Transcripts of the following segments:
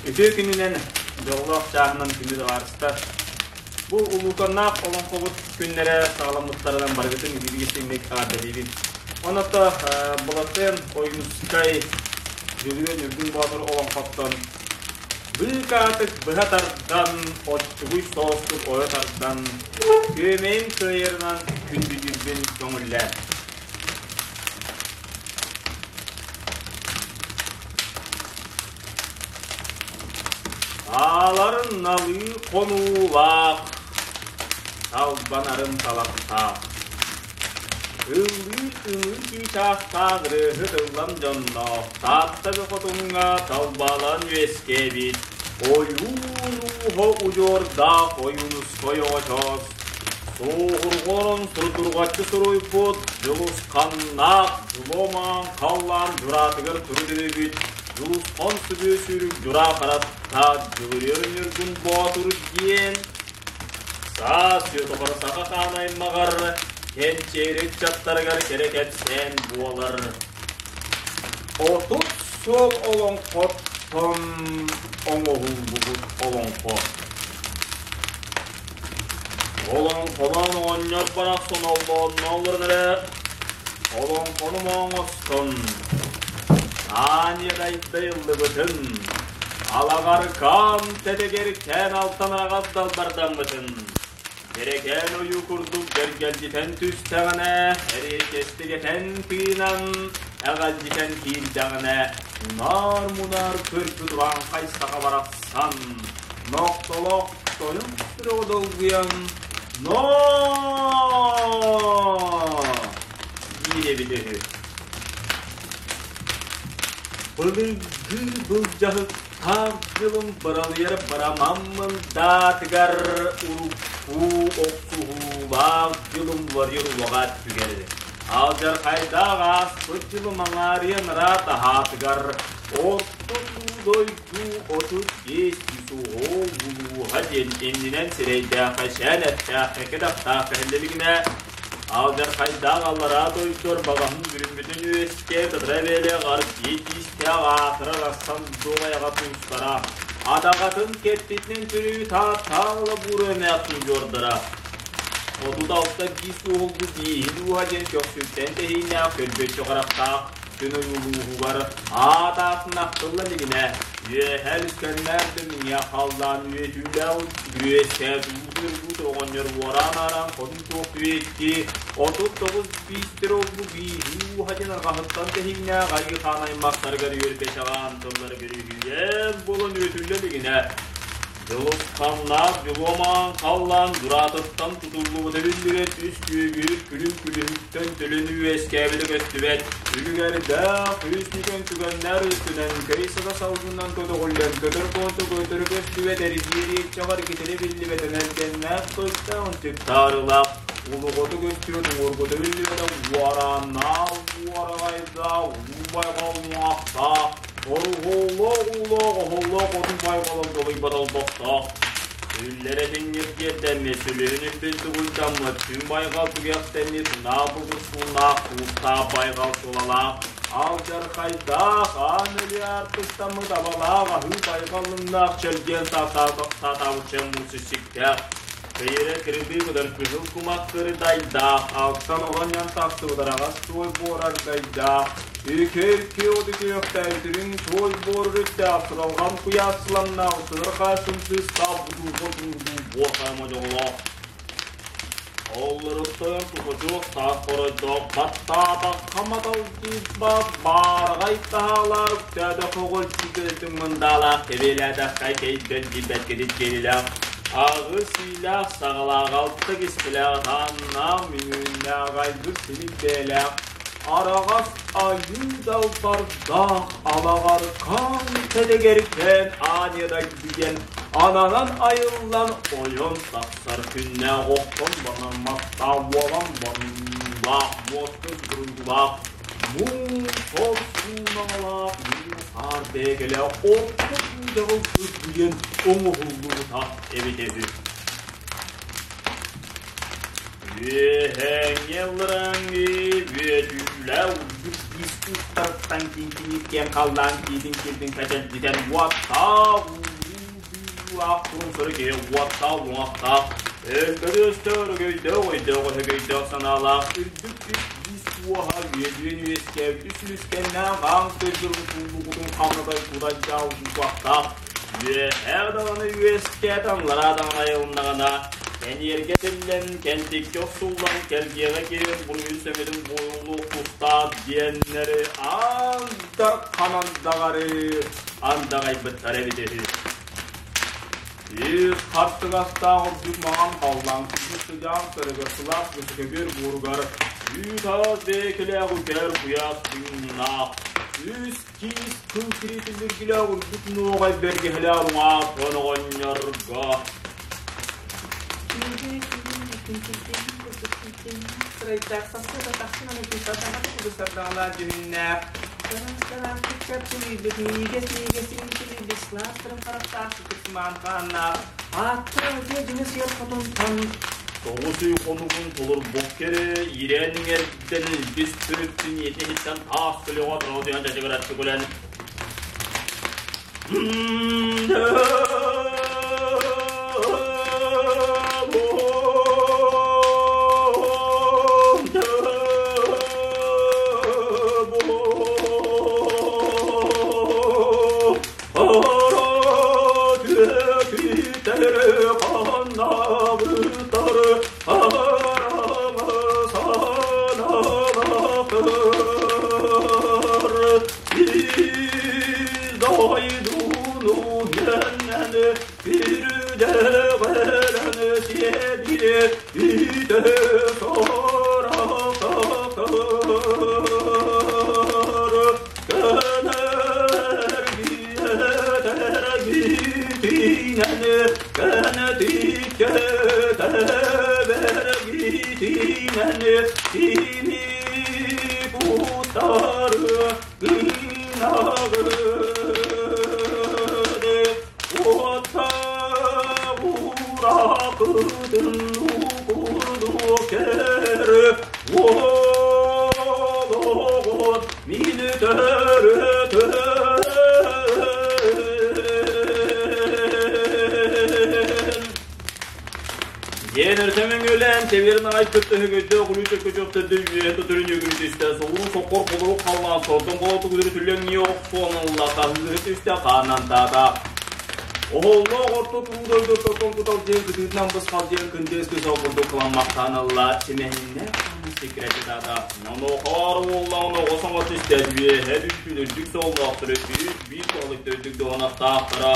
Үтүө күнүнэн, дьоллоох чааһынан күндү табаарыстар! Бу улууканнаах олоҥхобут күннэрэ саҕаламмыттарынан барыгытын итиитик-истиҥник эҕэрдэлиибин. Онон Былатыан Ойуунускай Дьулуйан Ньургун Боотур олоҥхоттон быыкаатык быһа тардан, оччугуй соҕустук ойо тардан, күөмэйим кыайарынан күндүтүүрбүн көҥүллээн. Ааларын налыы хонуулаах, талбанарын талахтаах, ыллыыр ымыы чыычаахтаах ырыаһыт ыллам дьонноох Таатта Хотуҥҥа талбалан үөскээбит ойуун ууһа удьуордаах Ойуунускай оҕочоос суоһурҕорон сурдурҕаччы суруйбут Дьулусханнаах Дьулуомаан халлаан дьураатыгар туру Дьулусхан сүбүө сүүрүк дьураа харахта Дьулуруйар Ньургун Боотур диэн саас Сүөтөхөр саха хаан аймаҕар кэнчээри ыччаттарыгар кэрэ кэпсээн буолар. 30 суол олоҥхоттон оҥоһуллубут олоҥхо. Олоҥхолоон оҕонньор барахсан оллоонно олорон эрэ олоҥхону оҥостон аанньа дайдайыллыбытын, алаҕаркаан тэтэгэркээн алтан араҕас далбардаммытын, дьэрэкээн ойуу курдук дьэргэлдьитэн түстэҕинэ, эриэкэстигэтэн тыынан, эҕэлдьитэн киирдэҕинэ, унаар-мунаар көрбүт урааҥхай саха барахсан Нохтолоох тойон сүрэҕэ долгуйан «Ноо!» диир эбит үһү. Былыргы былдьаһыктаах дьылым быралыйар барамаммын даатыгар урукку охсуһуулаах дьылым уларыйар улаҕа түгэр. Алдьархайдаах ааспыт дьылым аҥаарыйан ыраат аһаатыгар орто дойду 35 суһуол улууһа диэн иннинэн сирэйдээх эшээн эттээх кэкэ-дахтаах кэһиллилигинэ алдьархайдаах аллараа дойдор баҕаһын бүрүммүтүн үөскэ кытара бээлээх аргыый тиистээх аатырар арсан дуоҕайаҕа туустара адаҕатын кэппитинэн түрүү тааттаала буура эмээхсин дьуордара 36 биис суоһулбут бииһин ууһа диэн көхсүттэн тэһииннээх көрбөччү харахтаах Күн ойуулууһугар аат аатын ахтылла илигинэ, үөһэ үскэннээх дөмүҥэ халлаан үөтүүлээх үөскээт уутуйбут оҕонньор уораан-аараан хотун туох үөкки 39 биистэр олбу бииһи ууһа диэн арҕаһыттан тэһииннээх айыы хаан аймахтарыгар үөрбэчэҕаан тыллары бүрүһүйэн буолан үөтүллэ илигинэ Дьулусханнаах дьулуомаан халлаан дураатыттан тутуллубута биллибэт үс күөгүр күлүм күлүһүттэн төлөн үөскээбитэ көстүбэт үлүгэрдээх үс нүкэн түгэннэр үстүнэн көй сыта салгынынан көтөҕүллэн көтөр куонту көтөрү көстүбэт эргиир чаҕар китили биллибэт энэлгэннээх тойдоон түктаарылаах улуҕоту көстүбэт уҥуоргута биллибэтэх уорааннаах уораҕайдаах улуу байҕал уҥуохтаах Оруһуоллаах уулаах оһоллоох отун байҕалан долуйбат олбохтоох, үллэрэ тиҥнирдиэрдэммит, сүлүһүн үрдүн тугуйдаммыт, түҥ байҕал түгэхтэммит, унаа бугус сууннаах, туустаах байҕал сулалаах, алдьархайдаах, аан өлүө аартыктаммыт абалаах аһыы байҕаллыҥнаах чэлгиэн саатаабыт чэм муус сиктээх, Кыйыра кырдыы кыдар кыһыл кумах кырыдайдаах, алтан оҕонньон тахсыбыт араҕас туой буорардайдаах, Үкэ-үкэ оту күөхтээбит үрүҥ туой буор үрүттээх, сыралҕан куйаас сыламнаах, сыһырхаа сымсыыстаах бутуурга туурдуу буор хайа модьоҕолоох. Оллоруттан тутучуох таас хоройдоох, баттаатахха маталдьыйбат, баараҕай таһаалаах, үктээдэх оҕолдьуйбэтин мындаалаах, кэбиэлээтэххэ кэйбэт дьийбэт кэтит киэлилээх, аҕыс иилээх саҕалаах, алта кискилээх, атааннаах, мүнүүннээх, айгыр силик бэйэлээх, араҕас айыы далбардаах алаҕаркаан тэтэгэркээн аанньа дайдыйан ананан айыллан ойон тахсар күннээх охтон баран мастаах буолан баруулаах муостук буруйдулаах муус суунаҕалаах муус аар бэйэкэлээх орто күүдэҕил үрдүйэн оҥоһуллубута эбитэ үһү. Үөһээҥҥи алларааҥҥы үөтүүлээх үрдүк биис уктарыттан киҥкиниир киэҥ халлаан киитин кирдин кэчэлдьитэн уоттаах уулаах курумсары киһи уоттаах уҥуохтаах өлбөдүөстөөх өрөгөйдөөх өйдөөх өһөгөйдөөх санаалаах үрдүк үс биис уоһа үөдүйэн үөскээбит үс үлүскэннээх аан дойдурун куллукутун хамнатар кудайдаах утуктаах үөһээ даҕаны үөскээтэ аллараа даҕаны айылыннаҕына кэниэргэ тиллэн кэнтиккэ охсуллан кэлгиэҕэ киирэн буруйун сэмэтин буойуллуох тустаах диэннэри аан дархан андаҕары андаҕайбыттар эбитэ үһү. Ис хартыгастаах үрдүк маҥан халлаан сүүс сыдьаан сарыгар сылаас көбүөр буоругар үүт-аас бэйэкэлээх үкэр куйаас тыыннаах үс киис кыл тириитиллиргилээх үрдүк нуоҕай бэргэһэлээх уҥаах оҕонньорго Сырайдаах сарсыарда тахсан аны курдук сардаҥалаах дьүһүннээх, Саран-сараан сылыйбыт, миигэс-миигэс силийбит, сылаас тырым харахтаах сытык сымаан хааннаах, ааттара үтүө дьиҥэ сыар хотунтан 9 ый хонугун толорбут кэрэ иирээн иҥэрдэн илбис төрүттүн ийэтин иһиттэн таас көлөҕө тороодуйан чачыгыраччы күлэн Диэн өртөмөҥ өлөн, тэбиэрин аҕай кытта өһөгөйдөөх улуу чөккөчөхтөрдө үөһэ төтөрүн үгүрү түстэ, соҕуруу соккор холорук халлаан сордон болотук үдүрү түллэҥнии охсуон ылла, хаһыыры түстэ, хаанан таата. Оһоллоох орто туруу дойду тотон кутал диэн кытыытынан бысхал диэн кындыыс кысал курдук кыламмахтаан ылла, симэһиннээх сиккирэти таата. Онуохаар уоллаҕын оҕо саҥа түстэ, үөһэ бүппүт үрдүк суоллаахтары үс биир туһалык үрдүк дуоһунастаахтара.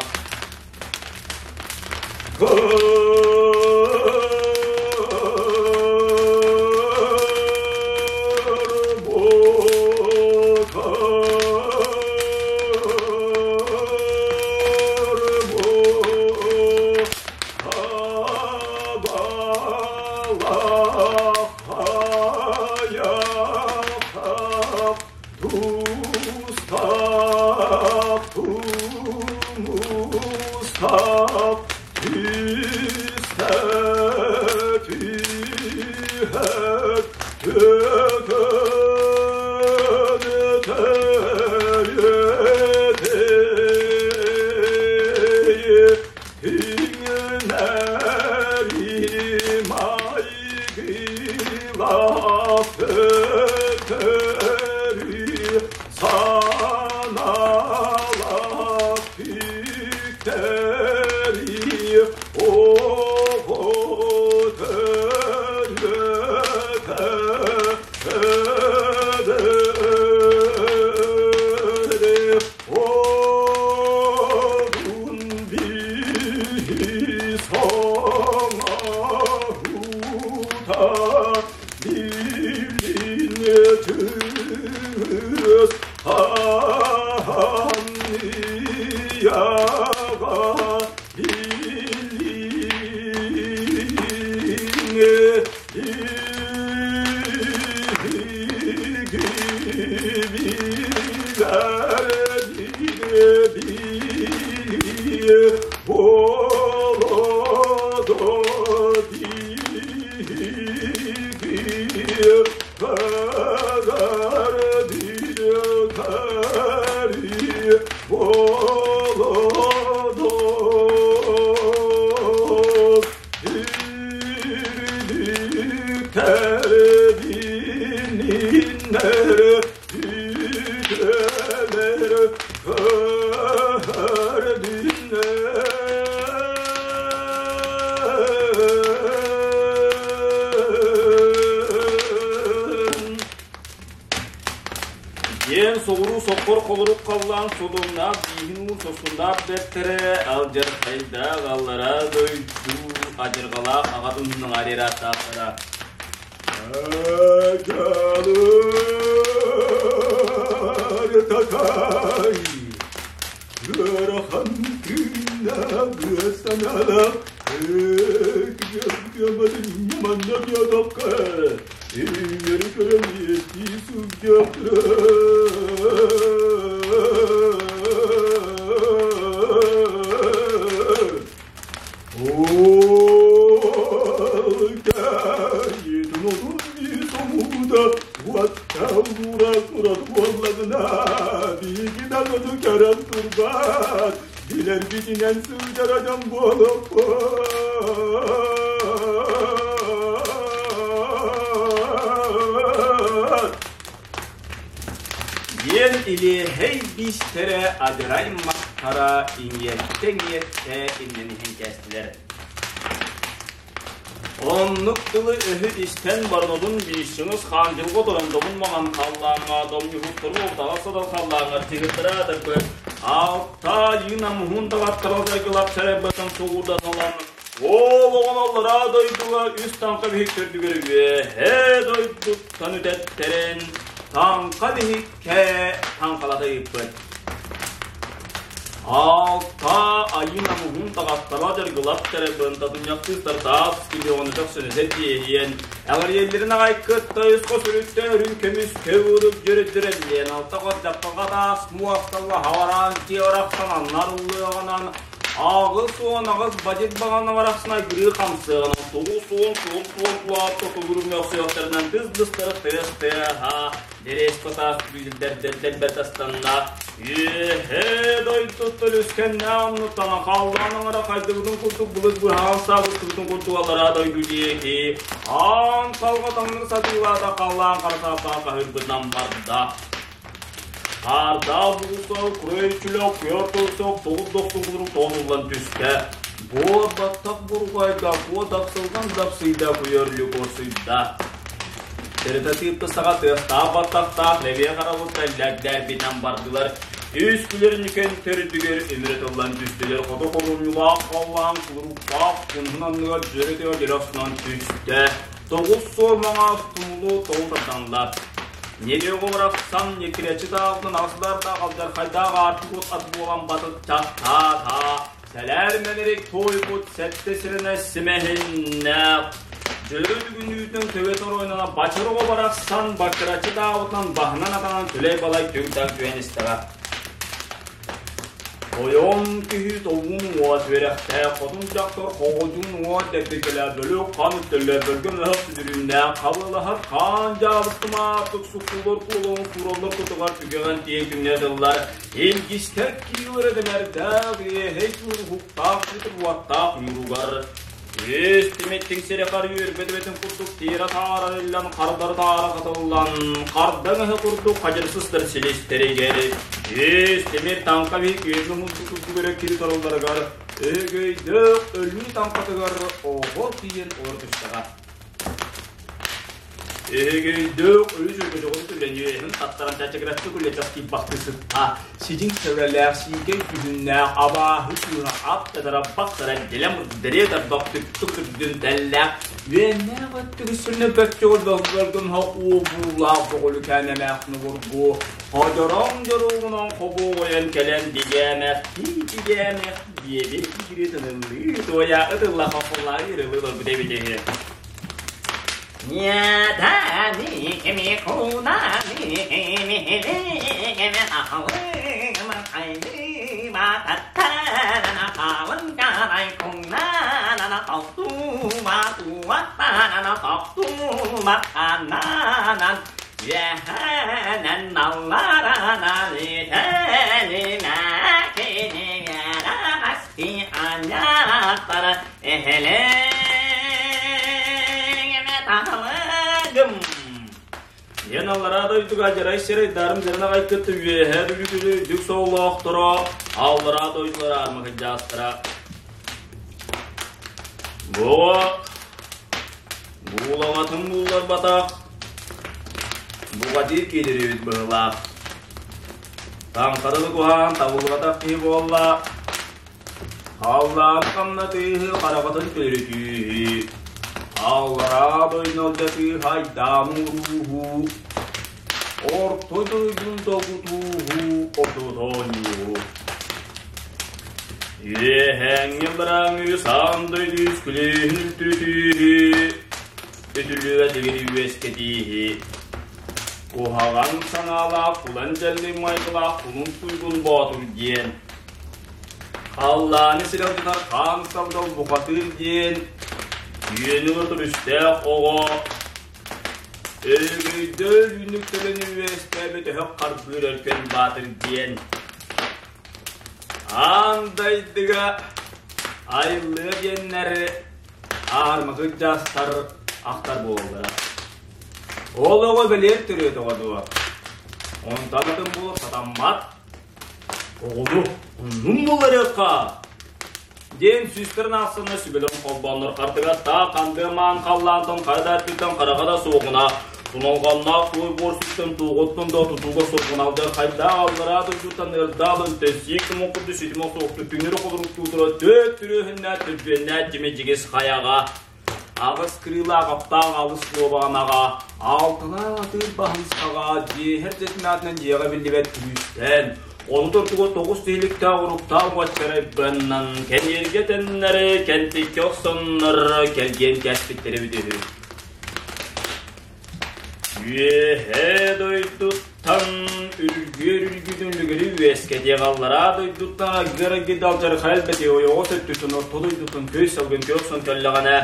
буолуо Диэн соҕуруу соппор холорук халлаан содуомнаах бииһин уун сосуннаах бэртэрэ алдьархайдаах аллараа дойду адьырҕалаах аҕа туннаҕар ырааттаахтара. Такай ыарахан тыыннаах санаалаах манна диэтэххэ иҥэри көрөн иэстии сылдьыахтара. Билэрбитинэн сылдьара дьон буолуохпут. Диэн илиэһэй биистэрэ адьарай махтара иҥиэттэ-иҥиэттэ иннин иһэн кээстилэр. Оннук тылы-өһү истэн баран биирсиҥис хаандьылга олорон добун маҥан халлааҥҥа домньуһуктарын уолтаҕа содал халлааҥҥа тыһыттара атырбыт алта айыы намыһын даҕаттара дайгылап сарайбатын сугурдаталан ол оҕон аллараа дойдуга үс таҥха биһик төрдүгэр үөһээ дойдуттан үтэттэрэн таҥха биһиккэ таҥхалата ыыппыт. Алта айыы намыһын таҕастара дьаргылап тэребын татынньахтыыстар таас килиоҕун төхсөнөсө тиэйэн эҕэрийэллэрин аҕай кытта үс хос үрүттэ үрүҥ көмүс көбүрүк дьөрүддүрэллиэн алта хос дьаппаҕа таас муосталла хавараан тиорахтананнар ыллыаҕынан 88 бадьыт баҕана барахсана гырыы хамсыаҕынан 90 суон туаатта тугурумньохсуохтарынан тыс быстары тыас тыаһа Дэриэс тутаах бүүрдэрдэрдэрбэт астанна үөһээ дойдуттан үскэннээх оннуттан халлаан оҥоро хайдыбытын курдук былыт быһаҕан саабыстыбытын курдук аллараа дойду диэки аан салҕа таҥнары сатыылаата халлаан харасааппаан хаһыырбытынан барда. Хаардаах бугусал күрөйчүлэх күөх тылсок тоҕус дохсун кудурук тоҕунуллан түстэ. Буор баттах бурҕайда, куо дапсылган дапсыйда, күйөрлүк орсуйда. Тэритэ тыыппыт саҕа тыастаах баттахтаах лэбиэ харабыттан лэгдээрбитинэн бардылар. Үс күлэринникэн төрдүгэр өмүрэ тыллан түстүлэр. Хоту холумньулаах халлаан кулуруктаах кунһун анныгар дьөрө дьөрө охсунан түстэ. Тоҕус суор маҥаас тумулу тоҕу тарданла. Нелеҕо барахсан ньиккирэччи таалтан аҕысдардаах алдьархайдаах аартык от ат буолан батыччахтаата. Сэлээр мэнэрик туойбут сэттэ сиринэ симэһиннээх дьөрү бүгүнүүтүн төбө торуойнана бачыр оҕо барахсан бакыраччы таабытынан баһынан атанан түлэй-балай түҥ-таҥ түһэн истэҕэ. Тойон киһи тобуун уот үөрэхтээх, хотун дьахтар хоҕудьун уот дэбдикэлээх бөлүк хан үктэллээх бөлгөм өһөх сүдүрүүннээх хабылаһар хаан дьаабыстымаатык суккуллар куолаҕын суураллар кутугар түгэҕин тиэҥ түҥнэ тыллар Илгистэр киилэрэ дэнэрдээх иэһэй уһуктаах сытыр уоттаах ньууругар үс тимиттиҥ сири хар үөрбэт эбэтин курдук тиэрэ таарарыллан хардары таара хатыллан хардаҥ ыһы курдук хадьырсыстар силистэригэр үс тимир таҥха биһик үөмэ мунду курдук өрө кири торулларыгар өгөйдөөх өлүү таҥхатыгар оҕо тиийэн олоро түстэҕэ. Эһэгэйдээх өй көтөҕөн үлэниэһин таттаран чачыгыраччы күлэтэх киирбахтыы сытта. Сидьиҥ сөрөлөөх сиикэй күһүннээх абааһы кыыһа ат татара бахтара дэлэм дэриэ тарбах түптүк үрдүн тэллээх үөннээх өттүгү сүрүнэ бөччөҕө бөлгөргүн уобуулаах боҕулүкээн эмээхсин обургу ходороҥ дьоругунан хобуоҕойон кэлэн дигээмэх тигээмэх диэбит кири тыныллыы туойа ытылла хохоллаа ырылыы олорбут эбит үһү. Эһэлэҥ эмэ таһалыгым Диэн аллараа дойдуга дьарай сирэй дарын дьарын аҕай кытта үөһээ бүлүүтүнү үрдүк сололоохторо, аллараа дойдулара армакыдьаастара. Бу буулаҕатын булларбатах, бухатыыр киирэрибит быһыылаах. Таҥхарыны куһаҕан табыллыбатах киһи буолла. Халлаан хамнатыыһы хараҕатын төлүтүүһү, аллараа дойдуну алдьатыы айдаан ууруһу, орто дойдуну долгутууһу ортотоонньуу. Үөһээҥҥи барааҥҥы саан дойду үскүлүөһүн үлтүрүтүүһү, үтүлүө дигири үөскэтииһи. Куһаҕан санаалаах кулан дьэллик майгылаах кулун туйгун боотур диэн Халлааны сирэ алдьатар хаан сабдал бухатыыр диэн үөнү ылар үстээх оҕо Өрөгөйдөөр үүнүк төлөнү үөскээбит өһөх харбыыр өркөн баатыр диэн Аан дайдыга айыллыа диэннэр аармакы дьаастар ахтар буолаллара. Ол оҕо бэлиэр төрүөтөҕө дуо? Онтон атын буолуох сатаммат. Оҕону оннун булларыахха диэн сүүстэрин аахсанна сүбэлэрин холбооннор хартыгастаах хандыа маан халлаантан хара да өттүттэн хараҕа да суоҕуна туналҕаннаах туой буор сүттэн туоҕуттан да тутууга суоҕуналдьар хайдаах аллараа дойдуттан ыардаал өнтөн сиик тумун курдук ситимэ суохтук түҥүрү холоруктуу тура төрт түрүөһүннээх түрбүөннээх дьими дьигис хайаҕа Аҕыс кырыылаах аптаах алыс куобаҕанаҕа, алталаах атыыр баһымсаҕа, дьиэһэр дьэтинээтинэн дьиэҕэ биллибэт күүстэн, ону тортуга тоҕус тиһиликтээх уруктаах уочарайбыннан кэниэргэ тэннэри, кэнтиккэ охсоннор кэлгиэн кээспиттэрэ эбит үһү. Үөһээ дойдуттан үргүөр үргүтүн үлүгэри үөскэтиэх аллараа дойдуттан аггар аггыйда алдьархай элбэтиэ ойоҕос өттүттэн орто дойдуттан көй салгын көх сон кэллэҕинэ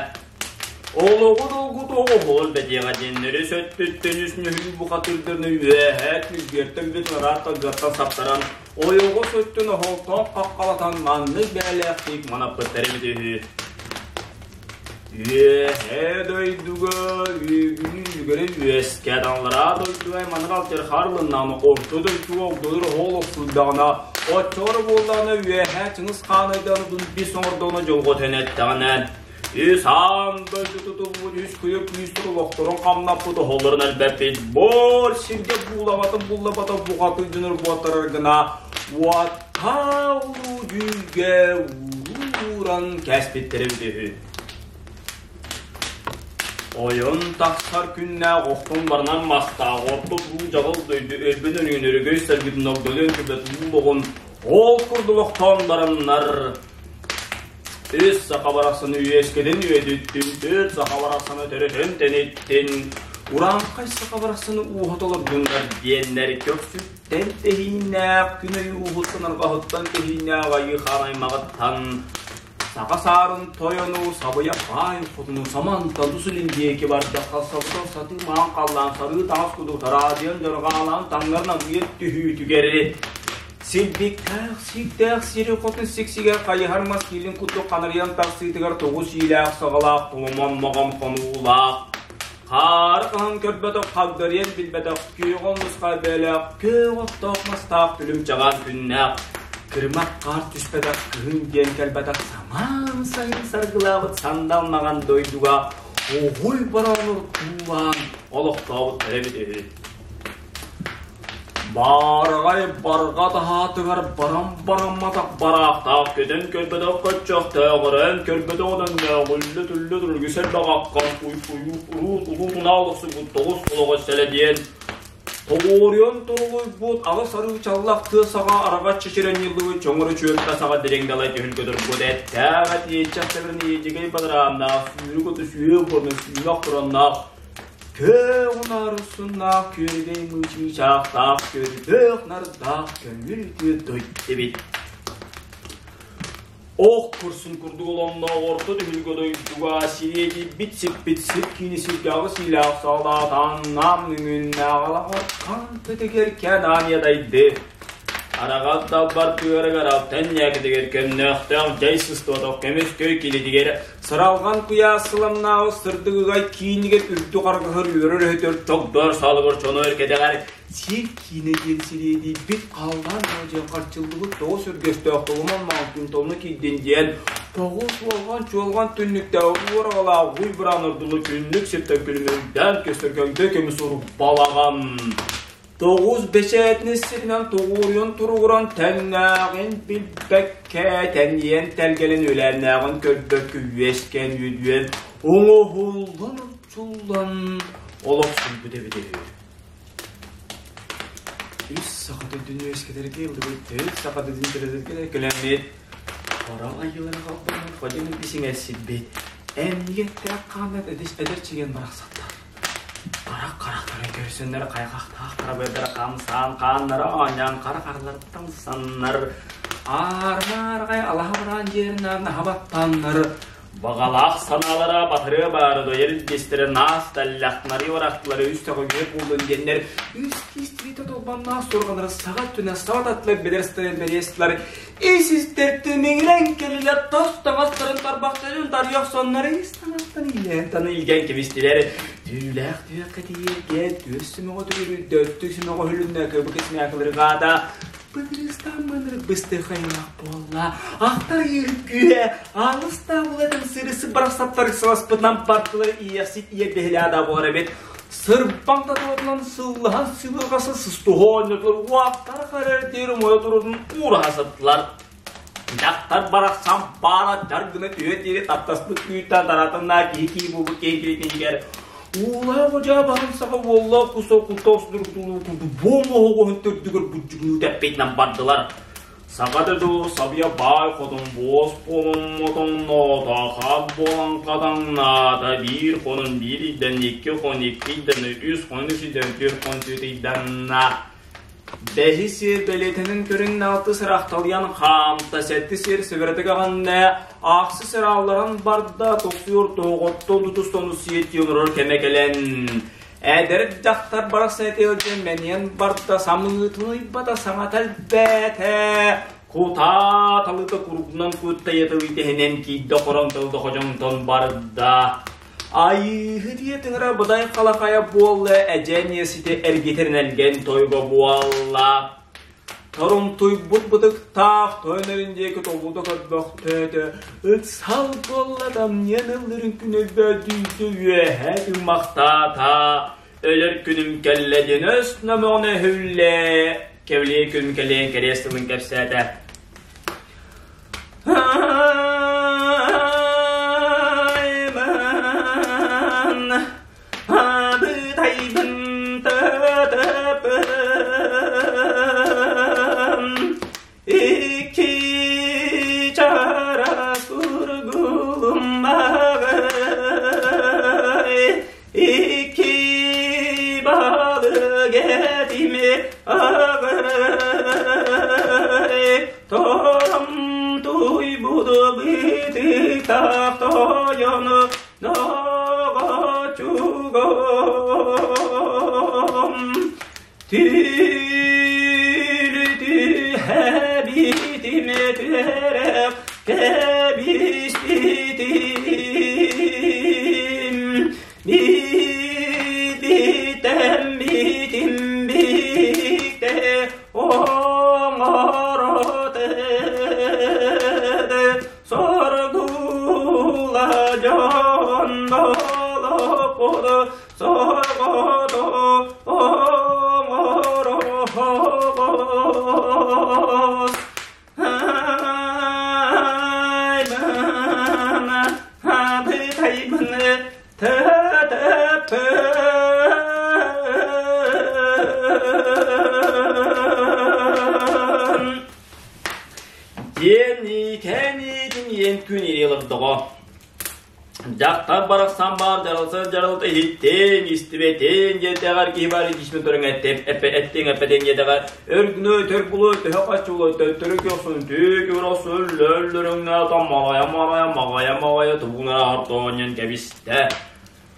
олоҕу долгуту оҕоһуол бэтиэҕэ диэннэри сөттүттэн үс нүһүл бухатыырдарны үөһээ күргүөртэн бүтүн ыраах талгыаттан саптаран ойоҕос өттүн оһолтоох хаххалатан маннык бээлээхтик манаппыттар эбит үһү. Үөһээ дойдуга үөгүнү үлүгэри үөскэт, аллараа дойдуга маннык алдьархаарланнаҕына, орто дойдуга огдолор оһол охсуйдаҕына, оччоҕо эрэ буоллаҕына үөһээ Чыҥыс Хаан айдаанытын бис оҥордоҕуна дьолго төнөттэҕинэ, үс аан дойду тутуллубут үс куйа күүстэр олохторун хамнаппыт оһоллорун элбэппит буор сиргэ буулабатын буллабата бухатыйдыныр буоттарар гына уоттаа улуу дьүүлгэ ууран кээспиттэрэ эбитэ үһү. Ойон тахсар күннээх охтон барынан мастаах орто дуу дьаҕыл дойду өлбөн өрүөн өрөгөй саргытын ордолуон күбэт уулоҕун ол курдук охтоон бараннар үс саха барахсаны үөскэтин үөдүттүн, төрт саха барахсаны төрөтөн тэниттин, урааҥхай саха барахсаны ууһа толордуннар диэннэр көхсүт Тэн тэһииннээх күн ойууһуттан арҕаһыттан тэһииннээх айыы хаан аймаҕыттан саха саарын тойону сабыйа баай хотуну самантан тус илин диэки бардахха сабытан сатыы маан халлаан сарыы таҥас кудук тараадыйан дьарҕаалаан таҥнарын аргыйа түһүүтүгэр силбиктээх сииктээх сири хотун сиксигэр хайыһар мас киилин курдук ханарыйан тахсыытыгар тоҕус иилээх саҕалаах тулуман хонуулаах Хаары хаһан көрбөтөх, хагдарыйан билбэтэх, күөҕэ оннусха бээлээх, күөх оттоох мастаах күлүм чаҕаан күннээх, кырымах хаар түспэтэх, кыһын диэн кэлбэтэх самаан сайын саргылаабыт сандал маҕан дойдуга уһуй бороонур туулаан олохтообуттар эбит үһү. Баараҕай барҕа таһаатыгар баран-барамматах бараахтаах көтөн көрбөтөх көччөхтөөҕүрэн көрбөтөх өҥнөөҕүллэ түллэ түргүс элбэх аккан уруут улуу тунаал охсубут тоҕус олоҕо сэлэ диэн тоҕуоруйан торулуйбут аҕыс арыы чаллах тыа саҕа араҕас чэчирэн ньыллыбыт чоҥору чүөмпэ саҕа дириҥ далай түһүлгэ турбут эттээх эт иэччэх тэбэрин иэдьэгэй бадарааннаах сүүрүк оту сүүрүк уонна сүүмэх тураннаах Көөх унаарусуннаах күөрэгэй мыычыычаахтаах көрдөөх нардаах көҥүл үтүө дойду эбит. Ох курсун курдук оломноох орто түһүлгэ дойдуга сириэдийбит сиппит сир киини сиргээҕи сиилээх саалаатаан нам үҥүннээҕалаҕар хантытыгар кэнаан ядайды. Араҕас далбар тыарыгар алтан ньээкитигэр көмнөөхтөөх дьай сыстыбатах көмүс көй килитигэр сыралҕан куйаас сыламнааҕы сырдык ыгай киинигэр үрдүк аргыһыр үөрэр өһөтөр чогдоор саалыгар чоно эркэтэҕэр сир киинэ диэн сириэдийбит халлаан дьон харчыллыбыт тоҕус өргөстөөх толуман маҥан күн тонно киирдин диэн тоҕус уолҕан чуолҕан түннүктээх уораҕалаах уй быраан ордулу күннүк сиртэн күлүмүрдээн көстөр көҥдөй көмүс урук балаҕан Тоҕус бэчээтинэй сиринэн тоҕуоруйан туругуран тэҥнээҕин билбэккэ тэнийэн тэлгэлэн үөлээннээҕин көрбөккө үөскээн үөдүйэн оҥоһуллан урчуллан олохсуйбут эбитэ үһү. Үс саха төрдүн үөскэтэргэ ыллыбыт төрүт саха төрдүн төрөтөргө кэлэммит хара айыылары халбанан ходьон исиҥэрсирбит эмньигэттэх хааннар эдэр чигэн барахсаттар. Харах харахтарын көрсөннөр хайҕахтаах харабыйдара хамсаан хааннара оонньоон хара харылартан саннар аармаарҕай алаһа бараан дьиэринээн аһа баттааннар баҕалаах санаалара батырыа баара дойар илдьистэрэ наас таллахтары барахтылары үс төҕөгүө буоллун диэннэр үс киистириитэ толбонноох суорҕаннары саҕа өттүнэн саба таттылар бэдэр бэриэстилэр ис истэртэн иҥирэн кэлилэр тас таҥастарын тарбахтарын тарыйа охсоннор ис таҥастан иилээн таны илгэн кэбистилэр түүлээх түөккэ тиийэргэ түөс сүмэҕэ төгүрүйдэ өттүк сүмэҕэ өһүлүннэ кыбык исмээкылыргаата быдырыыстаан мынырык быстыхайыах буолла ахтар ыйыһыт күүһэ аалыстаах улатын сырысы барахсаттар ыксаласпытынан бардылар иэхсит ийэ бэһилээда буолар эбит Сырбаҥ татуотунан сыллаһан сыһыарҕаса сыстуһа оонньотулар, уохтара харар диэри умайа турарын уураһа сыттылар. Дьахтар барахсан баара дьар гына түһэ диэри таптаспыт күүтэн таратыннаа киһи киһи буолбут киһи килитинигэр уулаах одьаа баһын саҕа уоллаах куса куттаах судургутулуу курдук буом оһоҕоһун төрдүгэр буддьугунуу тэппитинэн бардылар. Саха дойду сабыйа баай хотун буос буолуммутуҥ хат буолан хатаҥнаата биир хонун биир ыйдан икки хон икки ыйдан үс хон үс ыйдан түөрт хон түөрт ыйданна. Бэһис сир бэлиэтэнэн көрүҥ алты сырахталыйан хаамта, сэттис сир сыгырытык аҕынна, ахсы сир алларан барда, тохсуйор тоҕоттон тутустан сиэттии олорор кэмэ кэлэн Эдэр дьахтар барахсан этиэлдьэн мэниэн барда, самыытын ыйбата, саҥата элбээтэ. Кутаа талыта курдунан куттайа тылыйтэһинэн киирдэ хорон тылда ходьоҥтон барда. Айыыһы диэтиҥра быдай халахайа буолла, эдьээн сите эргитэрин элгэн тойго буолла. Торумтуйбут бытыктаах тойон эрин диэки тобута көрбөхтөөтө, ыксал буолла тамньыан ыллырын күн өлбөөдүйдэ үөһэ тыыммахтаата, өлөр күнүм кэллэ диэн өс номоҕун өһүллэ, кэбилиэ күн кэлиэн кэриэс тылын кэпсээтэ. Абытайбын тытыпын икки чара сургулум багай икки балык этими агай тором туйбуду бытыктах тойону Доҕоччугум түүлү түһэбитим түһэрэх кэбиспитим Битем битим бикте оҥорот Соргула дьон болоппуду соргото оҥороһобос Аймана абытайбын тытыппын Диэн кэниитин иэн күн ириэлэрдоҕо. Дьахтар барахсан баар дьаралса дьаралта иһиттин, истибэтин диэтэҕэр киһи баар итиисмин туран эттиҥ эппэтиҥ диэтэҕэр өргүнү төр булу төһө хаччылы төттөрү көхсүн түүк урасыл лөллөрүҥнэ таммаҕайа маҕайа маҕайа маҕайа тубуна артоонньон кэбистэ.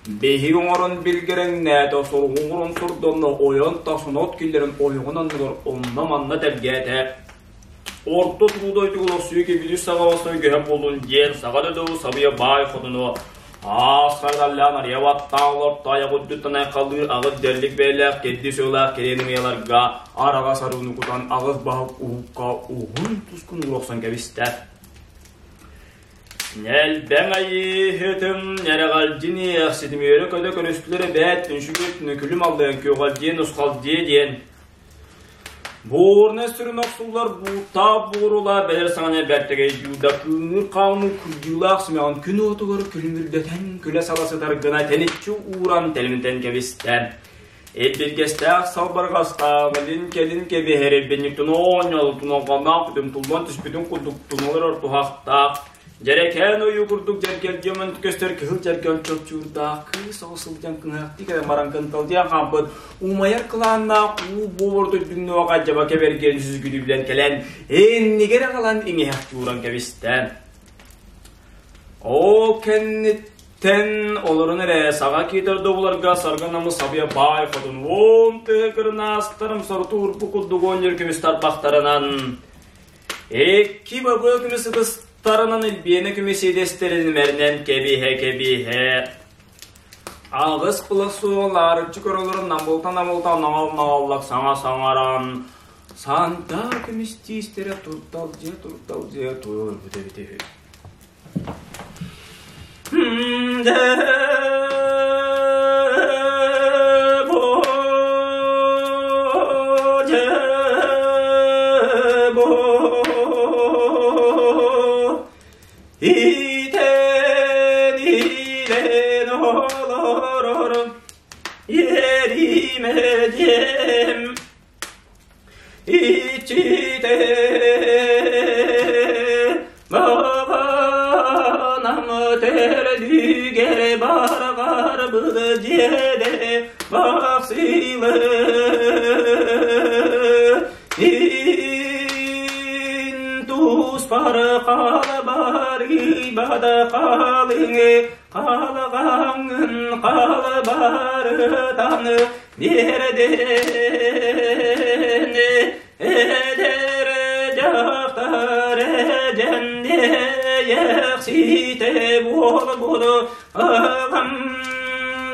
Биһиги оҥорон билгэрэҥнээтэ, соругу оҥорон сордонно, ойон тахсан от киллэрэн ойоҕун анныгар онно-манна тэлгээтэ. Орто туруу дойдуга олохсуйуу кэбилиир саҕаластай көһө буоллун диэн саҕа дойду сабыйа баай хотуну аас хардарляан арыйа баттаан олорто айах үрдүттэн айхаллыыр аҕыс дьэллик бэйэлээх кирди сыалаах кириэн ымыйаларга араҕас арыыны кутан аҕыс баһык уһукка уһун тускун уура кэбистэ. Ньэлбэҥ айыыһытым ньэрэҕэлдьиниэх ситимиэрэ көтө көрүстүлэр эбээт үншүгүт нүкүлүм аллыан күөҕэлдьиэ нусхалдьиэ диэн Буурна сүрүн охсуллар бууттаах буорула бэлэр саҥаны бэртэгэй дьууда кыынныыр хаамыы кырдьыылаах симэҕин күн уотугар күлүмүрдэтэн күлэ-сала сытар гына тэниччи ууран тэлимтэн кэбистэ. Илбиргэстээх салбарҕастаах илин-кэлин кэбиһэр ирбинньиктэн оонньоолутун оҕоноох бүтүн туллан түспүтүн курдук туналар ортуһахтаах Дьэрэкээн ойуу курдук дьэргэлдьиэмэн көстөр кыһыл дьэргэн чопчуурдаах кыыс оҕо сылдьан кыҥаахтыы кэлэн баран кынталдьыйан хаампыт умайар кылааннаах уу буолар төрдүҥнүөҕэ дьабака бэргэн сүзгүдүллэн кэлэн иннигэр аҕалан иҥиһэх чууран кэбистэ. Ол кэнниттэн олорон эрэ саҕа киитэр добуларга саргынамы сабыйа баай хотун уон тыһы кырнаастарым соруту урбу курдук оонньор көмүс тарбахтарынан Икки бабыа көмүс ытыстарынан илбиэнэ көмүс иэдэстэрин мэринэн кэбиһэ-кэбиһэ аҕыс кыла суоҕа лаарыччы көрөлөрүн намылта-намылта наҕал-наҕаллак саҥа саҥаран Санта көмүс тиистэрэ турталдьыйа-турталдьыйа туруорбут эбитэ үһү. Итен олорорум еримедем Иччитэ Баҕанам төрдүгэр барҕарбыт дьиэдэ бахсыйлы Ин туспар халбарыйбад халыҥы халҕаҥын халбарытан Биэрдин эдэр дьахтар эдьэнниэйэхситэ буолбут аҕам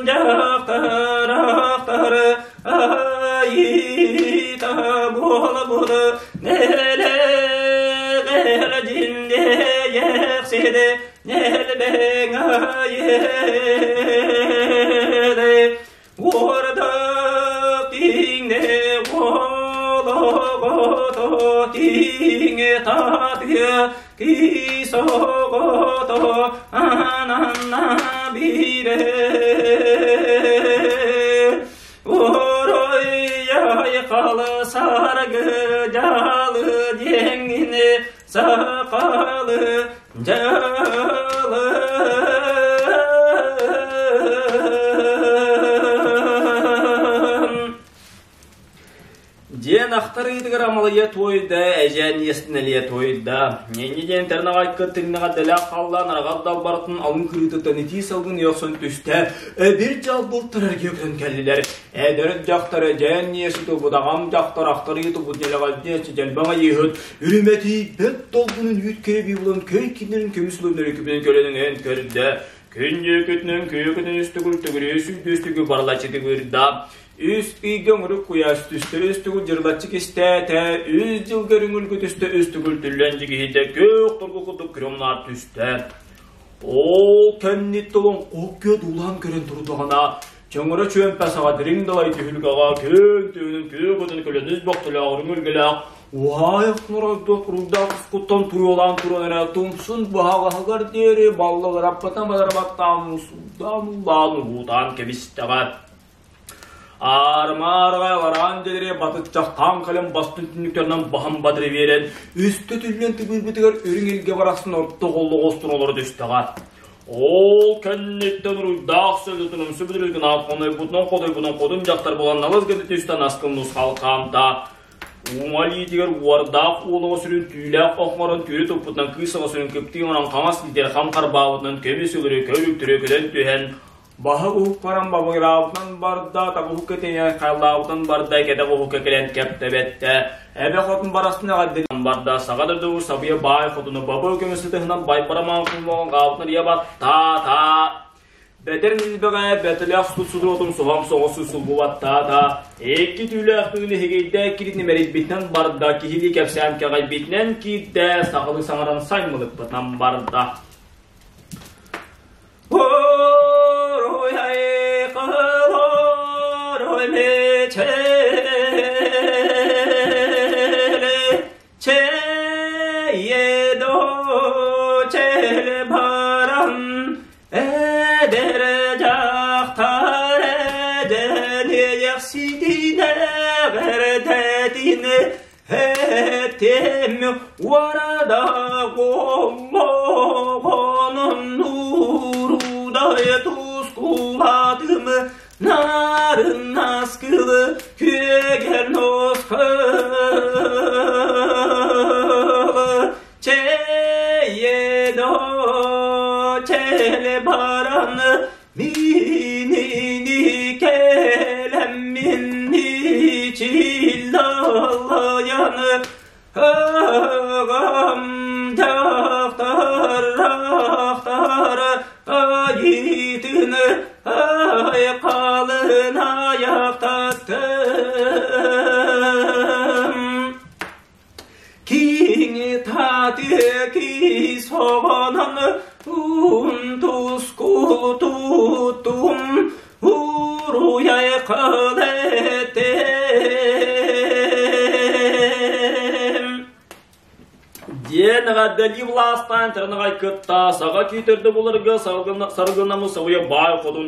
дьахтар ахтар айыыта буолбут нэлэҕэр дьинниэйэхситэ нэлбэҥ айыыта Уордах тииҥэ олоҕото тииҥэ таатыа киис оҕото ананна биирэ Орой халы саргы дьалы диэҥҥини сақалы дьалы Диэн ахтар ыйытыгар амалыйа туойда, эдьээн иэстэнэлийэ туойда. Ньэнньи диэн тэрнэҕайкы тыҥнаҕа дэлээх халлаан араҕас далбаратын алын кырыытыттан итии салгын йохсон түстэ, эбир дьалбылтар эргийэ көтөн кэллилэр. Эдэр дьахтар эдьээн иэси тубут, аҕам дьахтар ахтар ыйытыбыт ньэлэҕэлдьиэ дьэлбэҥ айыыһыт, үрүмэтийбэт долгунун үүт кэбии булан көй кинилэрин көмүс луннары күбүнэн көлөнөн көрдө. Күн дьүөкүтүнэн күөкүтүн үстүгүл төгүрүө сүүрдүөстүгү барылаччы тыгырда. Үс ыйга оҥорук куйаас түстэр үстүгүл дьырылаччы кистээтэ, үс дьылга өрүҥүлгү түстэ үстүгүл түллэн дьигиһитэ күөх торгу курдук күрүмнаар түстэ. Ол кэнниттэн олоҥхо дуулаан көрөн турдаҕына, чөҥөрө чүөмпэ саҕа дириҥ далай түһүлгэҕэ күн түүнүн күөх отун көлөнүс бохтолоох үрүҥүлгэлээх уһаайах норойдуох уруйдаах ускуттан туруолаан туран эрэ тумсун быһаҕаһыгар диэри баллыгыраппытын бадарбаттаан усуйдаан улаан уһуутаан кэбистэҕэ. Аарымаарҕай алараан дэлэри батыччахтаан кэлэн бастын түннүктэринэн баһан батыры биэрэн, үстэ түллэн тыбыырбытыгар үрүҥ илгэ барахсан орто холлоҕос олоро түстэҕэ. Ол кэнниттэн уруйдаах сөлүтүн умсу бүдүрүс гына хонойбутунан хотойбутунан хотун дьахтар буолан налыс гына түстэн аскын нусхал хаамта. Уҥа илиитигэр уордаах уолуга сүрүн түүлээх охморон түүрү туппутунан кыыс оҕо сүрүн кыптыы оҥорон хаҥас илиитигэр хам харбаабытынан көмүс өлөрү көрүктөрү көтөн түһэн. Баһа уһук баран бабыгыраабытынан барда, табуһукка тиийэн хайлаабытынан барда, кэтэх уһукка кэлэн кэптэбэттэ. Эбэ хотун барастын эҕэрдэлээн барда, саҕа дойду сабыйа баай хотуну бабы көмүс ытыһынан байбарамаан куллоҕун хаабытынан ийэ баттаа-таа. Бэтэр нилбэҕэ бэтэлээх сут судурутун соһом соҕус сулбубаттаа-таа. Икки түүлээх тыын иһигийдэ киритин мэрийбитинэн барда, киһилии кэпсээн кэҕэйбитинэн киирдэ, сахалыы саҥаран саймылыппытынан барда. Этим уарада голлоҕонун нурудай тускулатым нарын наскылы күөгэр носкылы чэйедо челе баран минини кэлэммин чиллалайан Аҕам дьахтар айыытын айхалын айахтаттым. Киҥ таты киис оҕонон унтускул туттум Уруйай кылэтим Диэн эҕэрдэлии былаастаан тырнаҕай кытта саҕа күүтэрдэ буларга саргынамы сабыйа баай хотун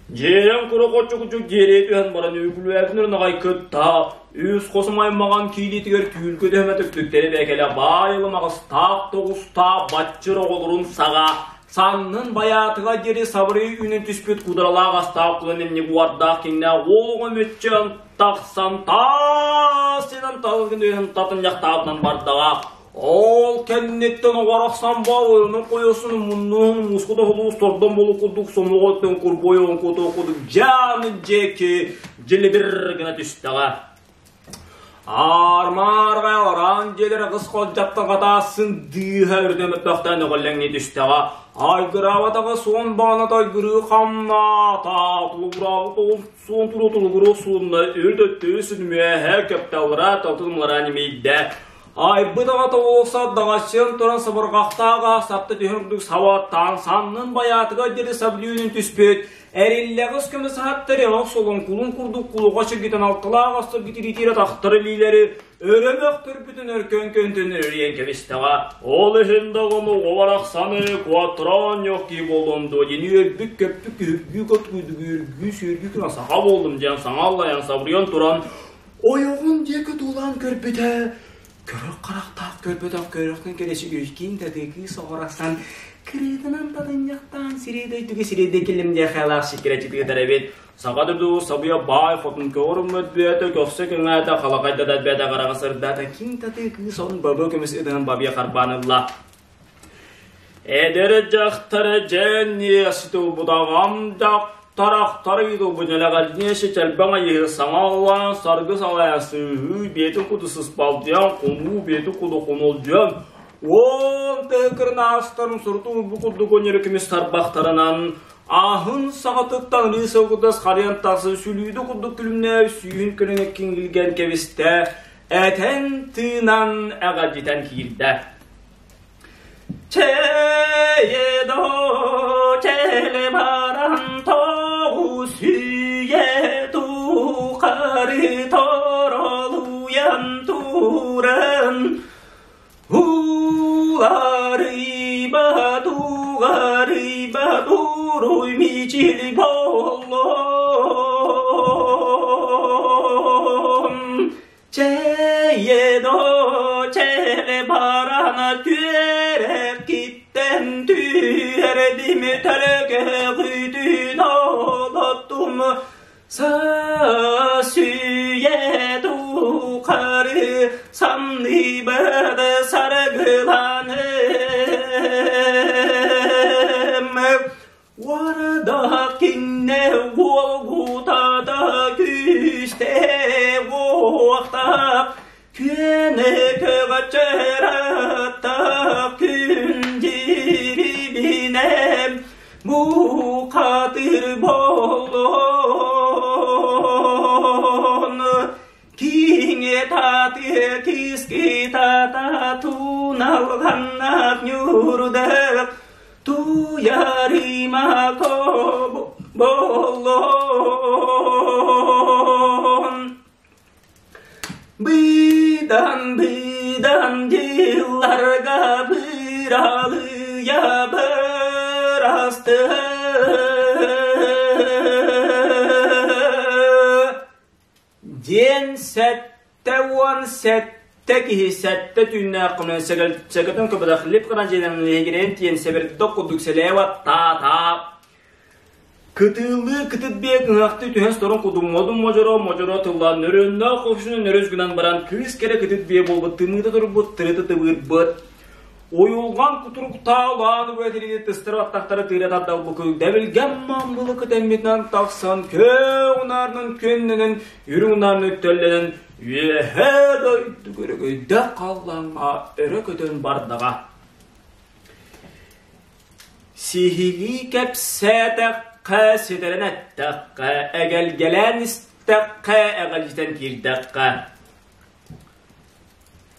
дьиэрэн кура хоччукучук дьиэрээ түһэн баран үгүлүөкүн ырнаҕай кытта үс хосум аймаҕан киилиитигэр түүл көтөһөмө түктүктэри бэкэлэ баай ылымаҕыстаах тоҕустаах баччыр оҕолорун саҕа Саннын байаатыга диэри сабырыы үүнэн түспүт кудралаах астаах кулан эмньик уордаах киҥнээх уоҕа мүччэн тахсан таас синэн талгын татынньахтаабытынан бардаҕа. Ол кэнниттэн оҕорохсан боойунун куйусун муннуун муску тоһулуус тордон болу курдук сомоҕоттон курбойон куту кудук дьааны дьиэки дьилибир гына түстэҕэ. Аармаарга араан дьиэлэр аҕыс холдьаттан хатаассын дыыһа үрдүн мөппөхтөөн өҕүллэҥнии түстэҕэ. Айгыраабатаҕа суон баана тайгырыы хамнаата, тулугураабыт ол суон туруу тулугуруу суунна үрд өттү сүнмүөһэ көпталлара талтынлара ньимийдэ. Айбыт аҕата уолса даҕаччыан туран сабырҕахтааҕа сапта түһэн курдук сабаттаан саннын байаатыгар диэри саблүүнүн түспүт Эриллэҕис көмүс аһаттар ох солоҥкулун курдук кулуга чиргитэн алталаах астаргы тириитиирэ тахтар илиилэри өрө мөхтөрбүтүн өркөн көнтөн өрүйэн кэбистэҕэ. Ол иһин даҕаны оҕо барахсаны куоттараан ньох киһи буолуом дуо диэн үөрбүт-көппүт күһүргүү көткүйдүгүүргүү сүүргүү гына саха буоллум диэн саҥа аллайан сабырыйан туран ойоҕун диэки туулаан көрбүтэ көрөх харахтаах көрбөтөх көрөхтөн кэлэси үскиин татыыкыы соҕурахсан кырыытынан татынньахтаан сирэй дойдуга сирэйдэ кэллим диэ хайалаах сиккирэ тыытар эбит саха дойду сабыйа баай хотун көҕөрүммөт бүөтэ көхсө көҥөөтө халахайда да бэдэ хараҕа сырдаата киҥ татыы кыыс он бабы көмүс ытынан бабыйа харбаан ылла Эдэр дьахтар дьээнниэ сытылбытаҕам дьахтарахтары ыытылбытнэлэҕэлдьиэ сичэлбэҥ айыһы саҥа аллаан саргы салайа сыыһыы биэтин куду сыспалдьыйан хонуу биэтин куду хонолдьуйан уон тыһыкырын аастарын сурутун бу курдук өнөрү көмүс тарбахтарынан аһын саҕатыттан ырыы кудас харыйан тахсан сүлүүдү курдук күлүмнээ сүүһүн көрөн киҥилгэн кэбистэ этэн тыынан эҕэрдитэн киирдэ Чэйэ-до чэлэ баран тоҕус үйэ тухары торолуйан туран Уларыйба тугарыйба туруй мичил боллом Чэйэ-до чэлэ барана түөрэккиттэн түһэрдим төлөгөҕүтүн олоттум Сасүйэ тухары санныбыт саргыланым Уордаах Туналҕаннаах ньуурдаах туйарыма боллон. Быдан быдан дьылларга быралыйа бырасты. Диэн 77 киһи сэттэ түүннээх хонон сэгэтин көбөдөх лип гынан дьиэлэрин лиһигирэйэн тиийэн сэбирдэх курдук сэлээва таа-таа Кытыылыы кытыт биэ кыһахтыы түһэн сорун кудум модун модьоро модьоро тыллаан нөрүөннээх хопсуну нөрүс гынан баран кыыс кэрэ кытыт биэ буолбут тымыыта турбут тырыта тыбыырбыт Уйулҕан кутуруктаалаан үөтүрүтэ тыстара аттахтара тыыра тардалбыкы дэбилгэн маммылы кытэммитинэн тахсан көөх унаарынан күөннэнэн үрүҥ унаарынан үктэллэнэн үөһээ дойду көрөгөйдөөх халлааҥҥа өрө көтөн бардаҕа. Сиһилии кэпсээтэххэ, ситэрэн эттэххэ, эгэлгэлээн истэххэ, эҕэлдьитэн киирдэххэ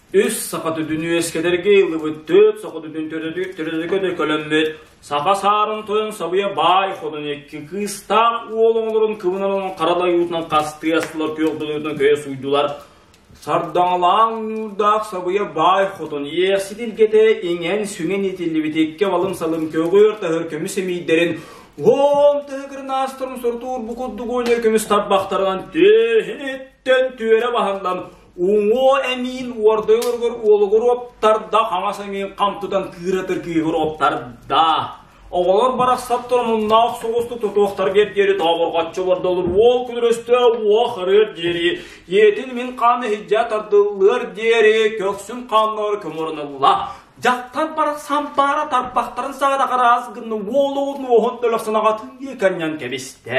Үс саха түтүн үөскэтэргэ ыллыбыт түөрт саха түтүн төрөтүкө көлөммүт саха саарын тойон сабыйа баай хотун икки кыыстаах уол оҥолорун кыбынан харалай уутунан хастыы астылар күөх долуйутунан көйө сууйдулар сардаҥалаан ньуурдаах сабыйа баай хотун иэхсит илгэтэ иҥэн сүҥэн итиллибит икки балым-салым көҕүөр таһыр көмүс эмиийдэрин уон тыһыгырын аастарын сортуур бу курдук оонньор көмүс тарбахтарынан түөһүнүттэн түөрэ баһыллан Уҥуо эмиин уордайыларыгар уолугар уоптарда, хаҥас эмиин хам тутан кыыратыр кыыһыр уоптарда. Оҕолор барахсаттар омуннаах соҕустук тутуохтарыгар диэри тообурҕаччы олордоллор. Уол күнүрөстөө уох арыар диэри, ийэтин мин хааны иһирдьэ тардыллыар диэри көхсүн хааннар көмөрүнүлла. Дьахтар барахсан баара тарбахтарын саҕана хараас гынна уол оҕотун уоһун төлөхсөн аҕатын диэки анньан кэбистэ.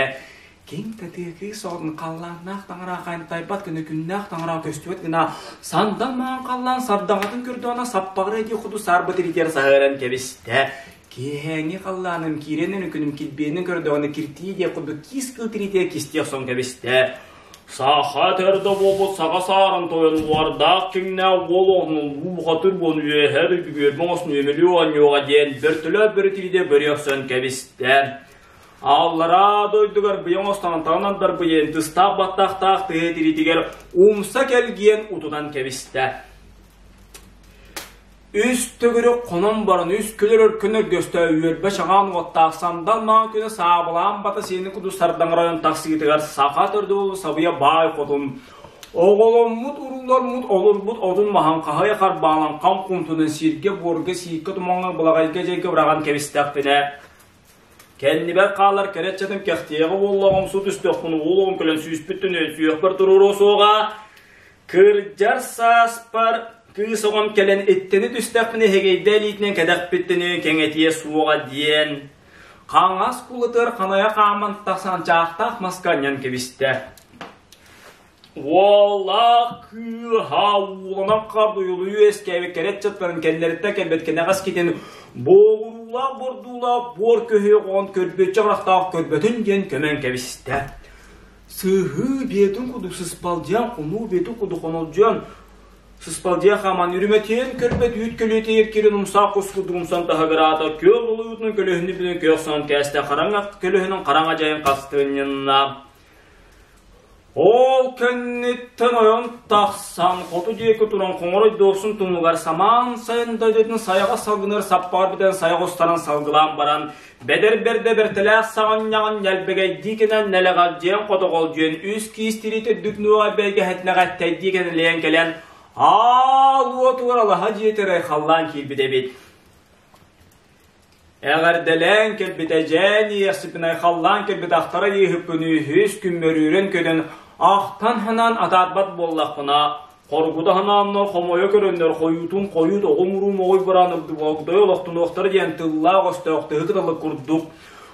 Киҥ татыа кыыс оҕотун халлааннаах таҥара хантайбат гына күннээх таҥара көстүбэт гына сандал маҥан халлаан сардаҥатын көрдөҕүнэ саппаҕыра дии хоту саарба тиритигэр саһыаран кэбистэ. Киэһээҥҥи халлааным киирэн өрүкүнүм килбиэнин көрдөҕүнэ киртии диэх курдук киис кыл тириитигэр кистиэх сон кэбистэ. Саха төрдө буолбут саха саарын тойон уордаах киҥнээх уол оҕотун улуу бухатыыр буон үөһээ дойду үөрбэ оҥостун үөмэлүү оонньуоҕа диэн бөртөлөөт бөрө тириитэ бөрүөхсөн кэбистэ. Аллараа дойдугар быйаҥ останан таҥнан дарбыйан тыстаах баттахтаах тыа тириитигэр умса кэлгийэн утутан кэбистэ. Үс төгүрүк хонон баран үс күлэр өркөн өргөстөө үөрбэ чаҕаан уоттаах сандал маҥан күнэ саабылаан бата сиэни кудус сардаҥ район тахсыытыгар саха төрдө сабыйа баай хотун оҕоломмут уруулармут олорбут отун маһан хаһыйа харбаалан хам кумтунан сиргэ буорга сииккэ тумаҥҥа былаҕайга дьайга быраҕан кэбистэхпинэ Кэннибэр хаалар кэрэ ыччатым кэхтиэҕэ буоллаҕым су түстөхпүн уол оҕом кэлэн сүүспүттэн сүөхпэр туруоруо суоҕа. Кырдьар сааспар кыыс оҕом кэлэн иттэни түстэхпинэ эһэгэйдэ илиитинэн кэтэхпиттэн кэҥэтиэ суоҕа диэн хаҥас кулатыгар ханайа хааман тахсан чаахтаах маска анньан кэбистэ. Уоллаах кыыһа ууланан хардуйулуу үөскээбит кэрэ ыччаттарын кэллэриттэн кэлбит кэнэҕэс китин буоҕуруулаах бордуулаах буор көһүө оҕон көрбүөччү абырахтаах көрбөтүн диэн көмөн кэбистэ. Сыһыы биэтин кудук сыспалдьыан, хонуу биэтин кудук хонолдьуон, сыспалдьыа хааман үрүмэтиэн көрбөт үүт көлүөтүгэр кирин умсаах кус курдук умсан таһыгыраата күөл улуйуутунан көлөһүнү бүтүн күөх сонон кээстэ хараҥа көлөһүнүн хараҥа дьайын хастыынньынна. Ол кэнниттэн ойон тахсан, хоту диэки туран Хоҥорой Дохсун тумугар самаан сайын дойдутун сайаҕа салгынар саппаҕар бүтэн сайаҕа устаран салгылаан баран, бэдэр бэрдэ бэртэлээх саҕынньаҕын ньэлбэгэйдии кэнэн нэлэҕэлдьиэн хотоҕолдьуйан үс киис тириитэ үрдүк нуоҕа бэргэһэтинэҕэ эттэйдии кэнэлийэн кэлэн, аал уотугар алаһа дьиэтигэр айхаллаан киирбит эбит. Эҕэрдэлээн кэлбит эдьээн иэхсиппин айхаллаан кэлбит ахтара ыыһыппын үһүс күн мөрүүрэн көтөн ахтан-санаан атаарбат буоллахпына, хоргута санааннар хомойо көрөннөр хойуутун хойут оҕом-уруум оҕой бараан огдойо олохтонуохтара диэн тыллаах өстөөх тыһы кыталык курдук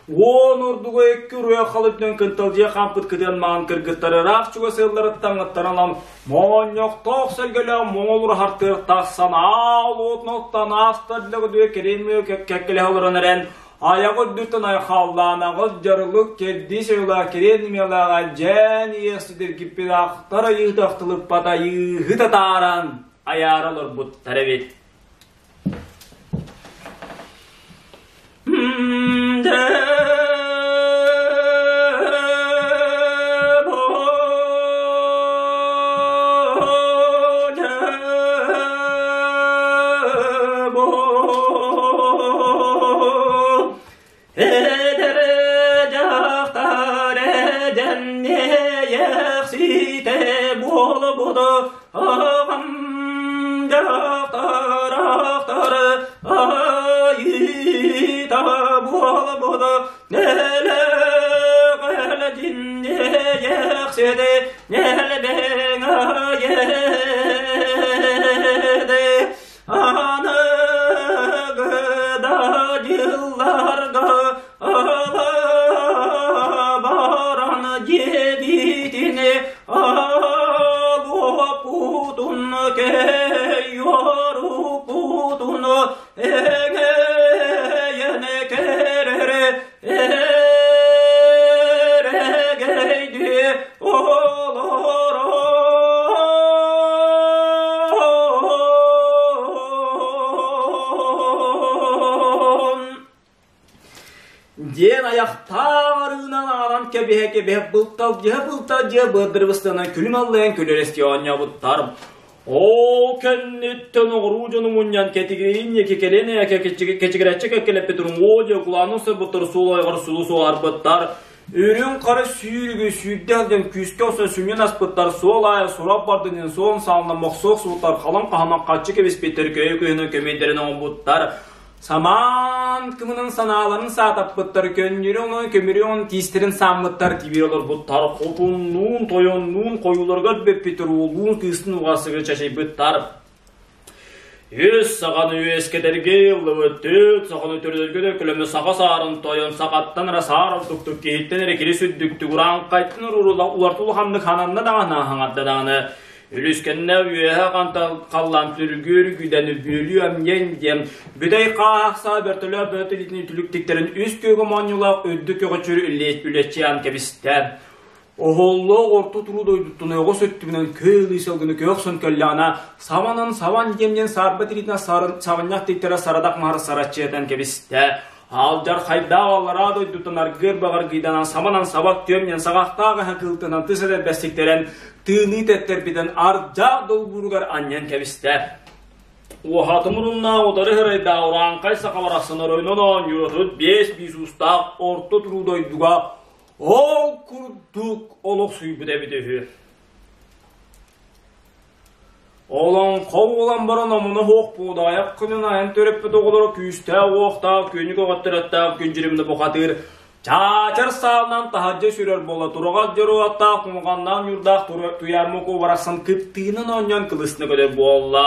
уон ордуга икки уруйа халытынан кынталдьыйа хаампыт кытыан маҥан кыргыттар ыраах чугас ыалларыттан ыттаран ылан Моонньохтоох сэргэлээх моҥол ураһартыыр тахсан аал уотун оттон аастар кэриэмиэ кэккэлэһэ олорон эрэн айаҕы үрдүттэн айхаллаан аҕыс дьарылык кэрдиис ойуулаах кириэн дьээн иэхситиргиппит ахтар айыыта ахтылыппат айыыһы татааран айаара олорбуттар эбит. дьылларга баран диэбитини алуоппутун кэйоруппутун эҥэйэн кэрэрэ эрэгэйди олорон. Диэн айахтаах арыынан аҕалан кэбиһэ-кэбиһэ былталдьыһа-былталдьыһа быардырыбыстанан күлүм аллайан күлүрэстии оонньообуттар. Ол кэнниттэн оҕуруу дьону мунньан кэтигириин диэки кэлин кэчигирэччи кэккэлэппит уҥуо дьокулаанын сырбыттар суол айаҕар сулу суоһарбыттар. Үрүҥ хара сүүрүгү сүүрдэ сылдьан күүскэ охсон сүнньүн аспыттар, суол аайы сурах бардын суон саалынан мохсуох суутар халыҥ хаһаман хаччы кэбиспиттэр, көйө көйөнөн көмүйдэрин оҥорбуттар. Самаан кымынан санааларын саатаппыттар, көнньүрү онон көмүрү он тиистэрин сааммыттар, тибиир олорбуттар, хотуннуун, тойоннуун хойууларыгар бүппүттэр, уоллуун кыыстын уҕасыгы чачайбыттар. Үс саханы үөскэтэргэ ыллыбыт, түөрт саханы төрөтөргө төкүлөмү саха саарын тойон сахаттан эрэ саар ордуктук киһиттэн эрэ кири сүрдүктүк урааҥхайтан уларты улаханнык хананна даҕаны хаҥарда даҕаны Үлүскэннэ үөһэ халлаан сүргүөр гүдэн бүөлүү амньен диэн бүтэй хааһахсаа бөртөлөөх бөтүлүтүн түлүк тиктэрин үс күөгө моонньулаах үрдүк көҕөчүр үлэччиан кэбистэ. Оһоллоох орто туруу дойдуттан оҕус өттүгүнэн көөлүү сылгыны көөхсөн кэллэҕинэ сабанан сабан диэмнэн саарба тириитинэ сабынньах тиктэрэ сарадах маһар сараччыатан кэбистэ. Алдьархайдаах аллараа дойдуттан аргыар баҕаргыйданан саманан сабак түөмнэн саҕахтаах эһэ кыылтынан тыс этэрбэстиктэрэн тыыныы тэттэрбитин ардьаах долбууругар анньан кэбистэ. Уоһатым муруннаах утары һырайдаах урааҥхай саха барахсан оройунан оонньуур 35 уустаах орто туруу дойдуга ол курдук олохсуйбут эбитэ үһү. Олоҥхо буолан баран омуна суох буудаайах күнүн айан төрөппүт оҕолоро күүстээх-уохтаах күнү көҕөттөрөттөөх күн дьиримнэ бухатыыр чаачар саалынан таһырдьа сүрэр буола тураҕас дьоруоттаах кумулҕаннаах ньуурдаах туйаарма куобарахсан кыптыынан оонньоон кылысны көтөр буолла.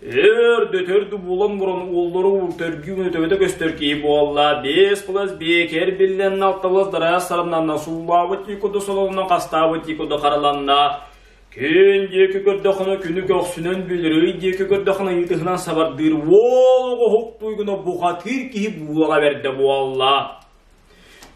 Өр-дөтөр булан мурун уоллары төргүү төбөтө көстөр киһи буолла. Биэс плюс биэкэр биллэн алталас дараас сарымнанна сууллаабыт тикуду солонунан хастаабыт тикуду хараланна. Күн диэки көрдөхүнэ күнү көхсүнэн билэр, ый диэки көрдөхүнэ ыйытыһынан сабардыыр уол оҕоһук туйгуна бухатыыр киһи буулаҕа бэрдэ буолла.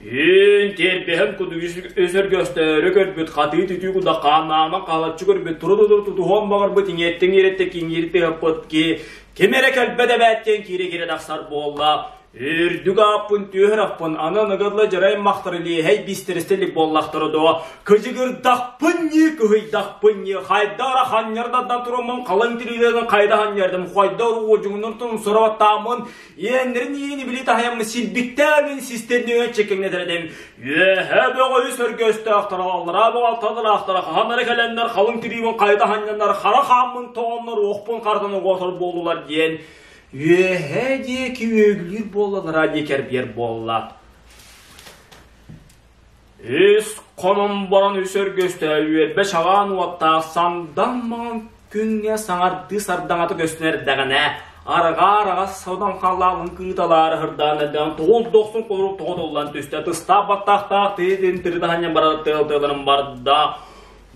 Үн тиэрбэһэн кудугу өсөргөстөөрү көрбүт, хатыы түтүү куда хааннаанан хаалаччы көрбүт, туру-туру тутуһуон баҕарбыт иҥиэттиҥ иэрэттэ киҥиир тыһаппыт ки ким эрэ кэлбэт эбээт диэн киирэ-киирэ тахсар буолла. Үрдүк ааппын түөһэр аппын, аны аныгыдла дьарай махтары лиэһэй биистэристэлик буоллахтара дуо? Кыдьыгырдахпын ньии, кыһыйдахпын ньии, хайда ара ханньардардан тураммын, халыҥ тириилэрин хайда ханньардым, хайда уодьуҥунан тумсура баттааммын, иэннэрин иини били таһыйаммын силбиктээбин систерниҥэ чеккэҥнэтэр этим. Үөһэ бөҕөйү сөргөстөөхтөр, аллараа бөҕө тадыраахтара хаһан эрэ кэлэннэр халыҥ тириибин хайда ханньаннар, хара хааммын тоҕоннор, уохпун харданы уотар буоллулар диэн Үөһээ диэки үөгүлүүр буоллалара диэки эрбиэр буолла. Үс хонон баран үс өргөстө үөрбэ чаҕаан уоттаах сандан маҥан күҥҥэ саҥардыы сардаҥата көстөн эрдэҕинэ арҕаа араҕас саудан халлаалын кыыталаары һырдаан эрдэҕин тоҕул дохсун холорук тоҕо туллан түстэ тыстаах баттахтаах тыытын тырытаһанньан барар тыал тыаларын барда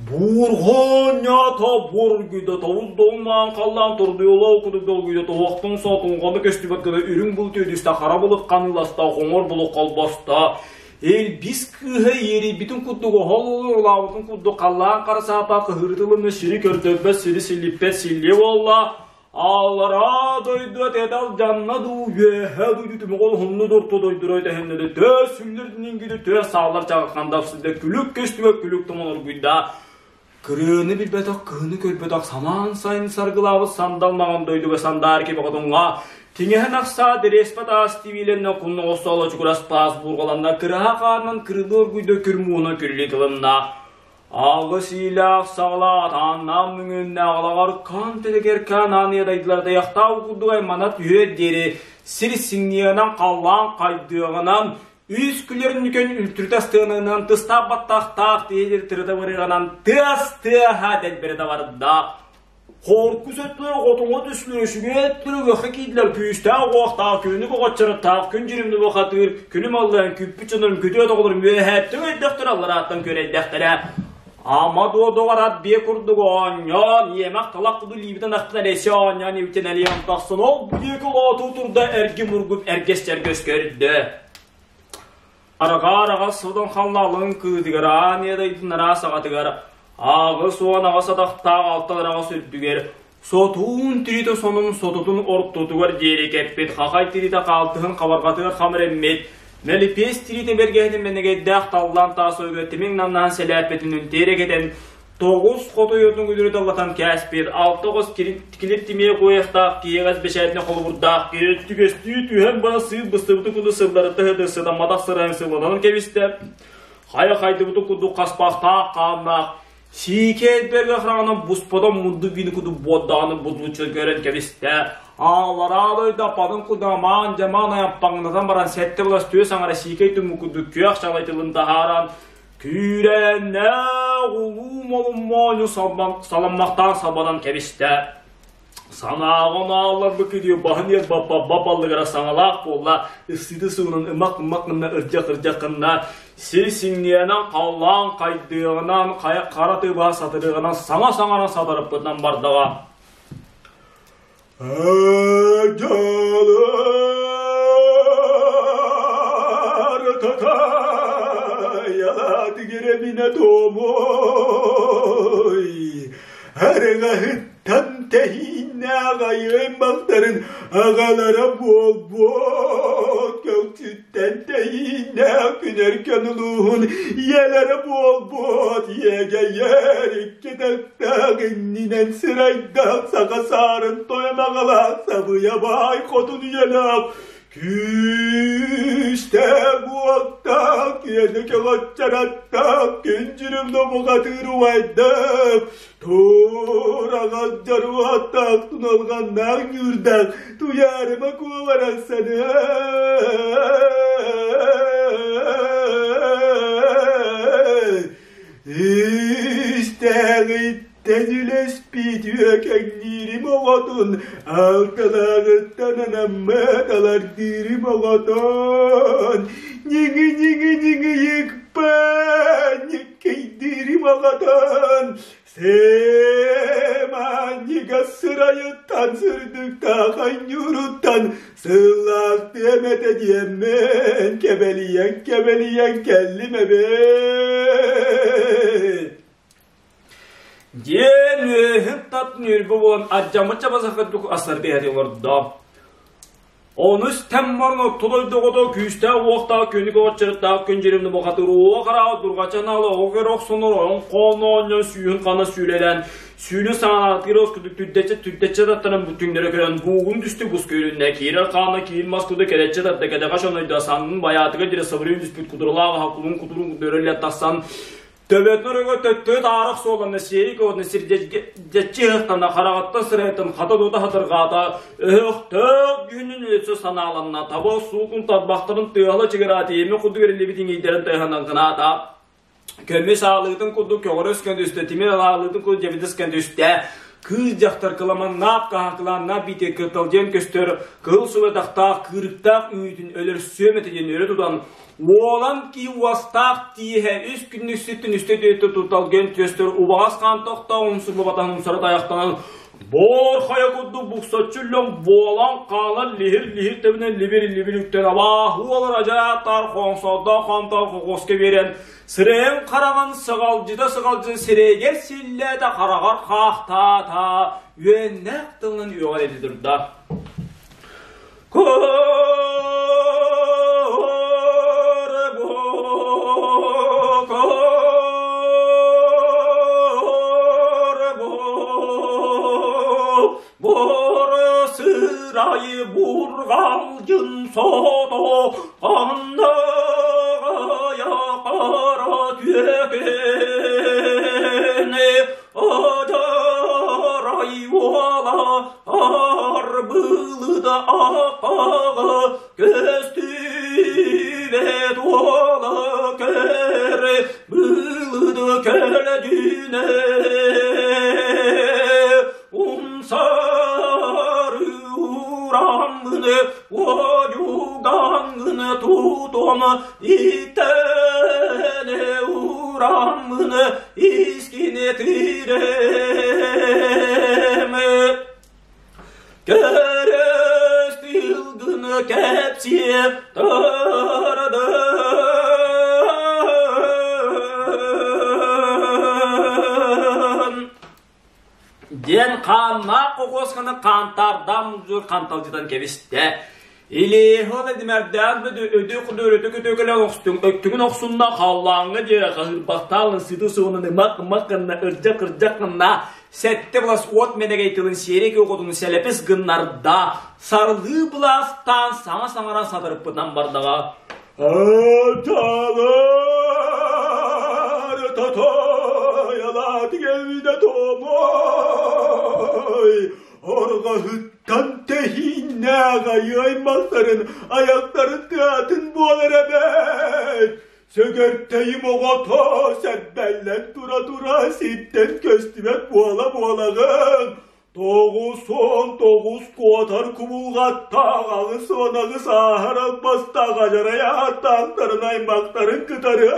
Бурҕанньата бургуйда тобус долуннаан халлаан турдуйулуу кудук долгуйда туһуохтун соотуҥханы көстүбэт гына үрүҥ булут үөдүстэ хара былыт ханыыласта хоҥор булук холбосто Элбис кыыһа иэрийбитин курдук оһол улаабытын курдук халлаан хара саапа кыһыырытылымны сири көрдөрбөт сири силлиппэт силлиэ буолла Аллараа дойду этэ алдьанна дуу, үөһэ дойду түмэҕин уһунну дурту дойдура өтөһүннэ да төө сүллэр төө сааллар чаҕылхандав сирдэ күлүк көстүбэт күлүк туман оргуйда. Кырыаны билбэтэх, кыһыны көрбөтөх самаан сайын саргылаабыт сандал маҥан дойдуга сандаар киһи тиҥэһэн ахсаа дэриэспэ таас тибиилэннэ кунноҕос соло чугурас таас буурҕаланна кыраһа хаанынан кырылыы оргуйда күр мууна күллүү тылынна. Аҕыс иилээх саҕалаат ааннаан мүҥүннэ аҕалаҕар хаан тэлэгэр хаан ыадайдылар тайахтаах курдук аймана түһүөр диэри сир сиҥниэҕинэн халлаан хайдыаҕынан үс күлэр нүкэн үлтүрүтэ астыанынан тыстаах баттахтаах тиэлир тырыта барыаҕынан тыас тыаһа дэлбэритэ барда. Хоркус өттүлэр хотуҥҥа түстүлэр, үчүгэй өттүлэр үөххэ киирдилэр, күүстээх уохтаах, күнү көҕөччөрөттаах, күн дьиримни бухатыыр, күнүм аллайан күппүт дьонорум күтүөт оҕолорум үөһээттэн өйдөхтөрө, алларааттан күөрэйдэхтэрэ. Ама дуо доҕор ат биэ курдук оонньоон, иэмэх талах куду илиибитин ахтан эрэйсэ оонньоон ибитин элиэн тахсан ол бу диэки олоотуу турда эргим-ургум эргэс-чэргэс көрдө. Арҕаа-араҕас сотон халлаалын кыытыгар аан ийэ дойдун араас аҕатыгар 88 атахтаах алта араҕас үрдүгэр сотуун тириитэ сонун сототун ортотугар диэри кэппит хахай тириитэ хаалтыһын хабарҕатыгар хамыр эммит мэлипиэс тириитэ бэргэһэтин мэнэгэйдээх таллаан таас ойго тимиҥ намнаан сэлээппэтинэн тиэрэ кэтэн Тоҕус хотойотун күдүрү таллатан кээспит, алта оҕус килип тимиэ куойахтаах киһиэҕэс бэчээтинэ холобурдаах түгэстүү түһэн бара сыыр быстыбыты курдук сылларыта сыты сытамматах сырайын сылланан кэбистэ. Хайа хайдыбыты курдук хаспахтаах хааннаах сиикэ элбэргэ хараҕынан буспатан мунду биини курдук буордаҕаны будулуччу көрөн кэбистэ. Ааллараа дойду аппатын курдук амаан-дьамаан айаппаҥнатан баран сэттэ былас түөс аҥара сиикэй түммүт курдук күөх чалай тылын таһааран Күүрээннээх улуу молуммоонньу саламмахтаан сабанан кэбистэ. Санааҕын аалларбыт күдүө баһын иэр баппабба баллыгара саҥалаах буолла, ыстыыты суунан ымах-ымах гынна ырдьах-ырдьах гынна, сир сиҥниэнэн халлаан хайдыаҕынан хара тыыбаһа сатырыаҕынан саҥа саҥаран сатарыппытынан бардаҕа. Дьалар такаялаатыгырамина туомой арыгаһыттан тэһииннээҕайыан балтарын аҕалара буолбут көксүттэн тэһииннээх күнэркэн улууһун ийэлэрэ буолбут иэгэйэр икки тахтаах иннинэн сырайдаах саха саарын тойон аҕалаах сабыйа баай хотун үйэлээх күүстээх уоттаах киэни көҕөччөрөттөөх күн дьүрүм номуҕатыыр убайдаах туораҕас дьоруоттаах туналҕаннаах ньуурдаах туйаарыма куоларахсаны Истээҕиттэн үлэспит үөкэҥниирим оҕотун, алталааҕыттан анаммыт алардыырым оҕотун, ньиҥи-ньиҥи-ньиҥи йыкпа ньиккэйдиирим оҕотун, Сэманньыга сырайыттан сырдыктаах анньууруттан сыллаахтыам этэ диэммин кэбэлийэн-кэбэлийэн кэллим эбит. Диэн үөһүн тат ньүрбү буолан ардьаммыт чабасахырдык астарга иһэ олордо. Ону истэн баран орто дойдуга күүстээх уохтаах күнү көҕөччөрүттээх күн дьиримни бухатыыр уо хараҕа дурҕачан аалы оҕо көрө охсонор ойон хоон оонньоон сүүһүн хана сүүлэлээн сүүнү саҥаатыыр оскутук түрдэччэ түрдэччэ таттаран бүтүҥнэрэ көрөн буугун түстү бус күөлүннэ киирэр хаана киир мас куду кэрэччэ тарда кэтэҕэ шонойдо саннын байаатыгар диэри сабырыын түспүт кудуралаах аха кулун кутурун өрөллө тахсан Төбөтүн өрөгө төттөрү таарах суолланна, сиэрик уонна сирдьэччи ыһыктанна, хараҕыттан сырайыттан хата-дуота хатырҕаата, өһөхтөөх дьүһүнүн өссө санааланна, таба суукун тарбахтарын тыаһала чыгыраата, иэмэ курдук эриллибит иҥиирдэрин тыаһынан гынаата. Көмүс аалыытын курдук көҕөрөс көндүстэ, тимир аалыытын курдук дьэбидис көндүстэ, кыыс дьахтар кыламаннаах каһаакылааннаах биитэ кыталдьыйан көстөр, кыһыл субатахтаах кыырыктаах үүтүн өлөрсүөм этэ диэн өрө тутан, Уолан кии уостаах тииһэ үс күннүк сүттүн үстэ түөттэ туталгын түөстөр убаҕас хаан тохтоо умсуллубатаһын умсара тайахтанан боор хайа курдук буксаччы үллэн буолан хаалан лиһир-лиһир тэбинэн либир-либир үктэн абааһы уолар ажааттаар хоҥсоодоох хонтоох хокуоска биэрэн сирэйин хараҕын сыҕалдьыта сыҕалдьын сирэйигэр силлээтэ хараҕар хаахтаата үөннээх тылынан үөҕэр эти турда. Сырайы бургалдьын сото ханнаҕайа хара түөкэни Одарай уола арбылыда аппаҕа көстүбэт уола кэрэ былыды кэлэдүнэ. ураммыны уодьугаҥҥыны тутуом итэне ураммыны искини тирэм Кэрэ тылгыны кэпсиэ тардан диэн хааннаах кокуосканы хаантаардаан муҥутуур ханталдьытан кэбистэ. Илиэһин эдимэрдээн өдү кудуөрүтү күтүкэлэн охстуҥ өттүгүн охсунна халлааҥҥа диэри хаһыырбахтаалын сыты суунун ымак-ымак гынна ырдьак-ырдьак гынна сэттэ былас уот мэнэгэй тылын сиэрэй куокутун сэлэпис гыннарда сарлыы былаастаан саҥа саҥаран сатарыппытынан бардаҕа Аталар татаялаат кэбинэ томой Орҕоһуттан тэһииннээх айыы аймахтарын айахтарын тыатын буолар эбээт! Сөгөртөйүм оҕото сэрбэллэн тура-тура сиртэн көстүбэт буола-буолаҕын! 99 куотар кубулҕаттаах 88 ааһар албастаах адьарай ааттаахтарын аймахтарын кытары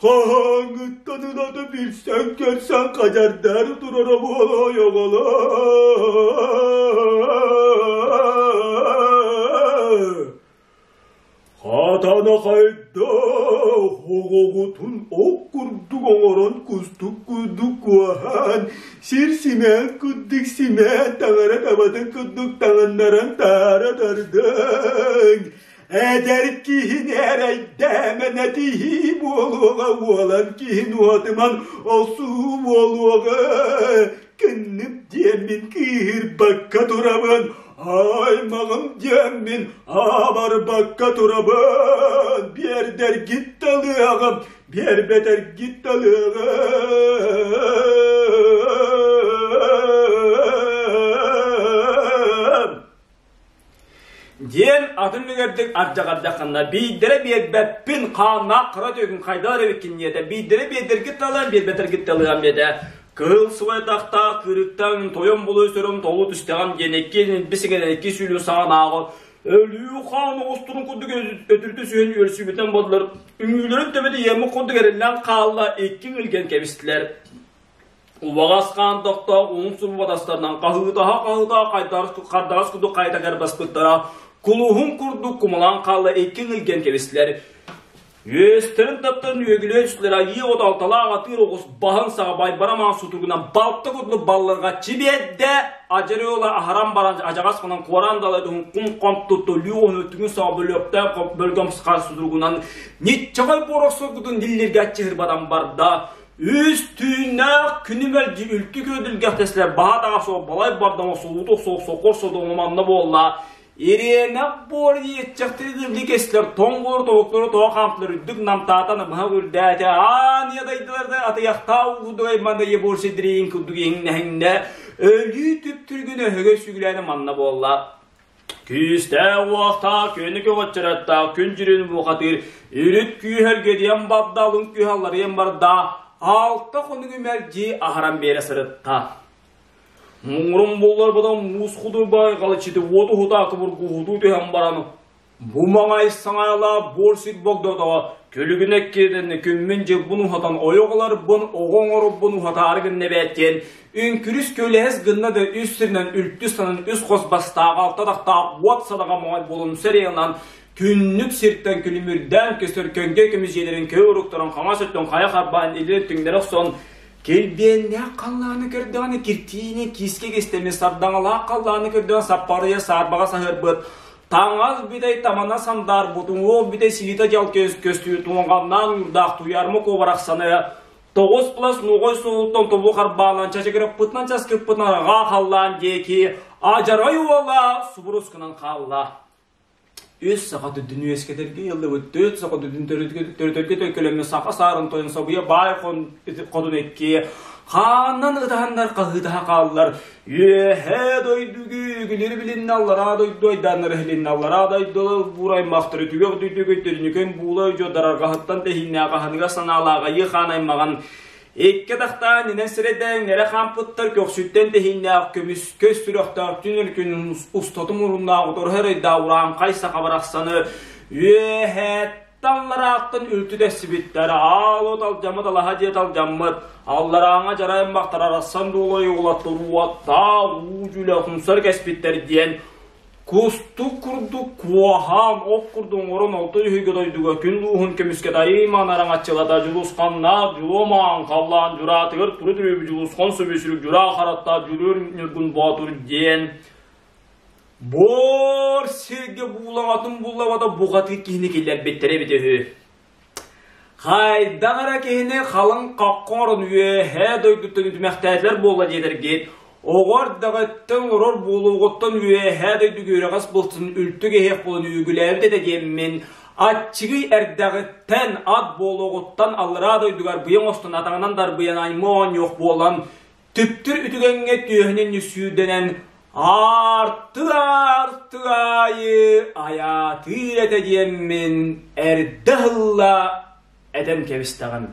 хаһааҥҥыттан ылата билсэн-көрсөн хадьардар турара буолуой оҕолор Хатана хайдах оҕоҕутун ох курдук оҥорон кустук курдук куоһаан, сир симээн курдук симээн таҥара табатын курдук таҥыннаран таара тардыҥ. Эдэр киһини эрэйдээмэн этиһии буолуоҕа, уолан киһин уотуман охсуһуу буолуоҕа. Кынным диэммин кыыһырбакка турабын, аймаҕым диэммин аабарбакка турабын. Биэрдэргит талыаҕым, биэрбэтэргит талыаҕым. Диэн атын үгэрдик ардьаҕардаххына биирдэрэ биэрбэппин хааннаах хара түөкүн хайдах эрэ эбиккин диэтэ биирдэрэ биэрдэргит талыам биэрбэтэргит талыам диэтэ кыһыл субайдахтаах кыырыктан тойон булуй сөрүм толу түстэҕим диэн икки бисигэнэн икки сүүлү саҕанааҕы өлүү хаан оҕустурун курдук өтүрүтэ сүһэн үөрсүүбүтэн буоллар үҥүүлэрин төбөтө иэммит курдук эриллэн хаалла икки илгэн кэбистилэр Убаҕас хаан тохтоох уһун сулбатастарынан хаһыытаһа-хаһыытаһа хардаҕас курдук хайытагар баспыттара, кулуһун курдук кумалаан хаалла икки илгэн кэбистилэр. Үөстэрин таптарын үөгүлүөн түстүлэр айыы от алталаах атыыр оҕус баһын саҕа байбара маҥан сутугунан балта курдук балларга чибиэрдэ адьырыыла аһаран баран адьаҕас гынан куоран далай туһун кум-хом тутту лүү оһун өттүгүн саҕа бөлүөктээх бөлгөм схар сутуругунан ниччаҕай буорах соргутун диллиргэ аччыһырбатан барда. Үс түүннээх күнү мэлдьи үлтү күөдүлгэхтэслэр баһа таҕа суох балай бардама солуутук суох сокор содуома манна буолла. Ириэнэх буор иэччэхтири кэстилэр тоҥ буор тобуктары тоҕо хаамтылар үрдүк намтаатан быһа үрдээтэ аан ядайдылар да атыйахтаа угудугай манна ебор сидриин курдук иһиҥнэһиҥнэ өлүү түптүргүн өһөгө сүгүлээнэ манна буолла. Күүстээх-уохтаах, күөнү көҕөччөрөттөөх күн дьүрүн буохатыыр, үрүт күүһэлгэ диэн барда, алын күүһэ алларыйан барда, алта хонугу мэлдьи аһаран биэрэ сырытта. Муҥурун булларбытын муус худуйбай галычыты уоту уһутаа кубургуһутуу түһэн баран, Бу маҥай саҥайалаах буор сир богдотоҕо күлүгүн эккирэтэн күммүн-дьылбын уһатан ойох ыларбын, оҕо оҥорорбун уһатаары гынна эбээт диэн үҥкүрүс күөлэһэс гынна да үс сиринэн үлтү санан үс хос бастаах алта атахтаах уот садаҕа моҥой буолун сэрийэнэн күннүк сиртэн күлүмүрдээн көстөр көҥдөй көмүс дьиэлэрин көө уруктарын хаҥас өттүн хайа харбаан илин өттүҥнэри охсон килбиэннээх халлааны көрдөҕүнэ киртиини киискэ кистэммит сардаҥалаах халлааны көрдөҕүнэ саппарыйа саарбаҕа саһыарбыт Таҥас бүтэй тамана сандаарбыт, уҥуох бүтэй силиитэ дьал көстүү туҥаҕаннаан уурдаах туйаарма куобарахсаны тоҕус плас нуоҕой суолуттан тобу харбаалаан чачыгыраппытынан часкыппытынан аҕаа халлаан диэки адьарай уола субурус гынан хаалла. Үс саха түдүн үөскэтэргэ ыаллыбыт, төрт саха түдүн төрөтөргө төлкөлөммүт саха саарын тойон собуйа баай хотун икки хааннан ытаһаннар хаһыытаһа хааллар. Үөһээ дойдугу үгүлүр билиннэ, аллараа дойду айдааннары иһилиннэ, аллараа дойду буураймахтары түгэх дойду көттөрүнүкэн буула дьо дарарҕаһыттан тэһииннээх аһыныгас санаалаах айыы хаан аймаҕын. Икки атахтаан инэн сирэйдээн хаампыттар көхсүттэн тэһииннээх көмүскэ сүрэхтээх түн өркүн устатын муруннаах утары эрайдаах урааҥхай саха барахсаны үөһээттэн алларааттан үлтү тэссибиттэр аал от алдьаммыт алаһа дьиэ талдьаммыт алларааҥа дьарай аймахтар арахсан дуолай уолаттар уоттаах уу дьүлэ хумсар кэспиттэр диэн Кустук курдук куоһаан, ох курдук оҥорон орто үһүгэ дойдуга күн лууһун көмүскэ тайыймаан араҥаччылата Дьулусханнаах Дьулуомаан халлаан дьураатыгар туру түрүүбү Дьулусхан сөбүсүрүк дьураа хараттаах Дьулуур Ньургун Боотур диэн буор сиргэ буулаҕатын буллабата бухатыыр киһини киллэрбиттэрэ эбитэ үһү. Хайдах эрэ киһини халыҥ хахха оҥорон үөһээ дойдуттан үтүмэхтээтилэр буолла диэтэргит, оҕо эрдэҕиттэн олорор буолуоҕуттан үөһээ дойдуга үөрэҕэс булсун үлтү кэһиэх буолан үөгүлээбит этэ диэммин, аччыгый эрдэҕиттэн ат буолуоҕуттан аллараа дойдуга арбыйа оҥостон атаҕынан дарбыйан аймыы оонньуох буолан Түптүр үтүгэҥҥэ түөһүнэн нүсүүрдэнэн аартык-аартык аайы айаатыыр этэ диэммин эрдэ ыһылла этэн кэбистэҕим.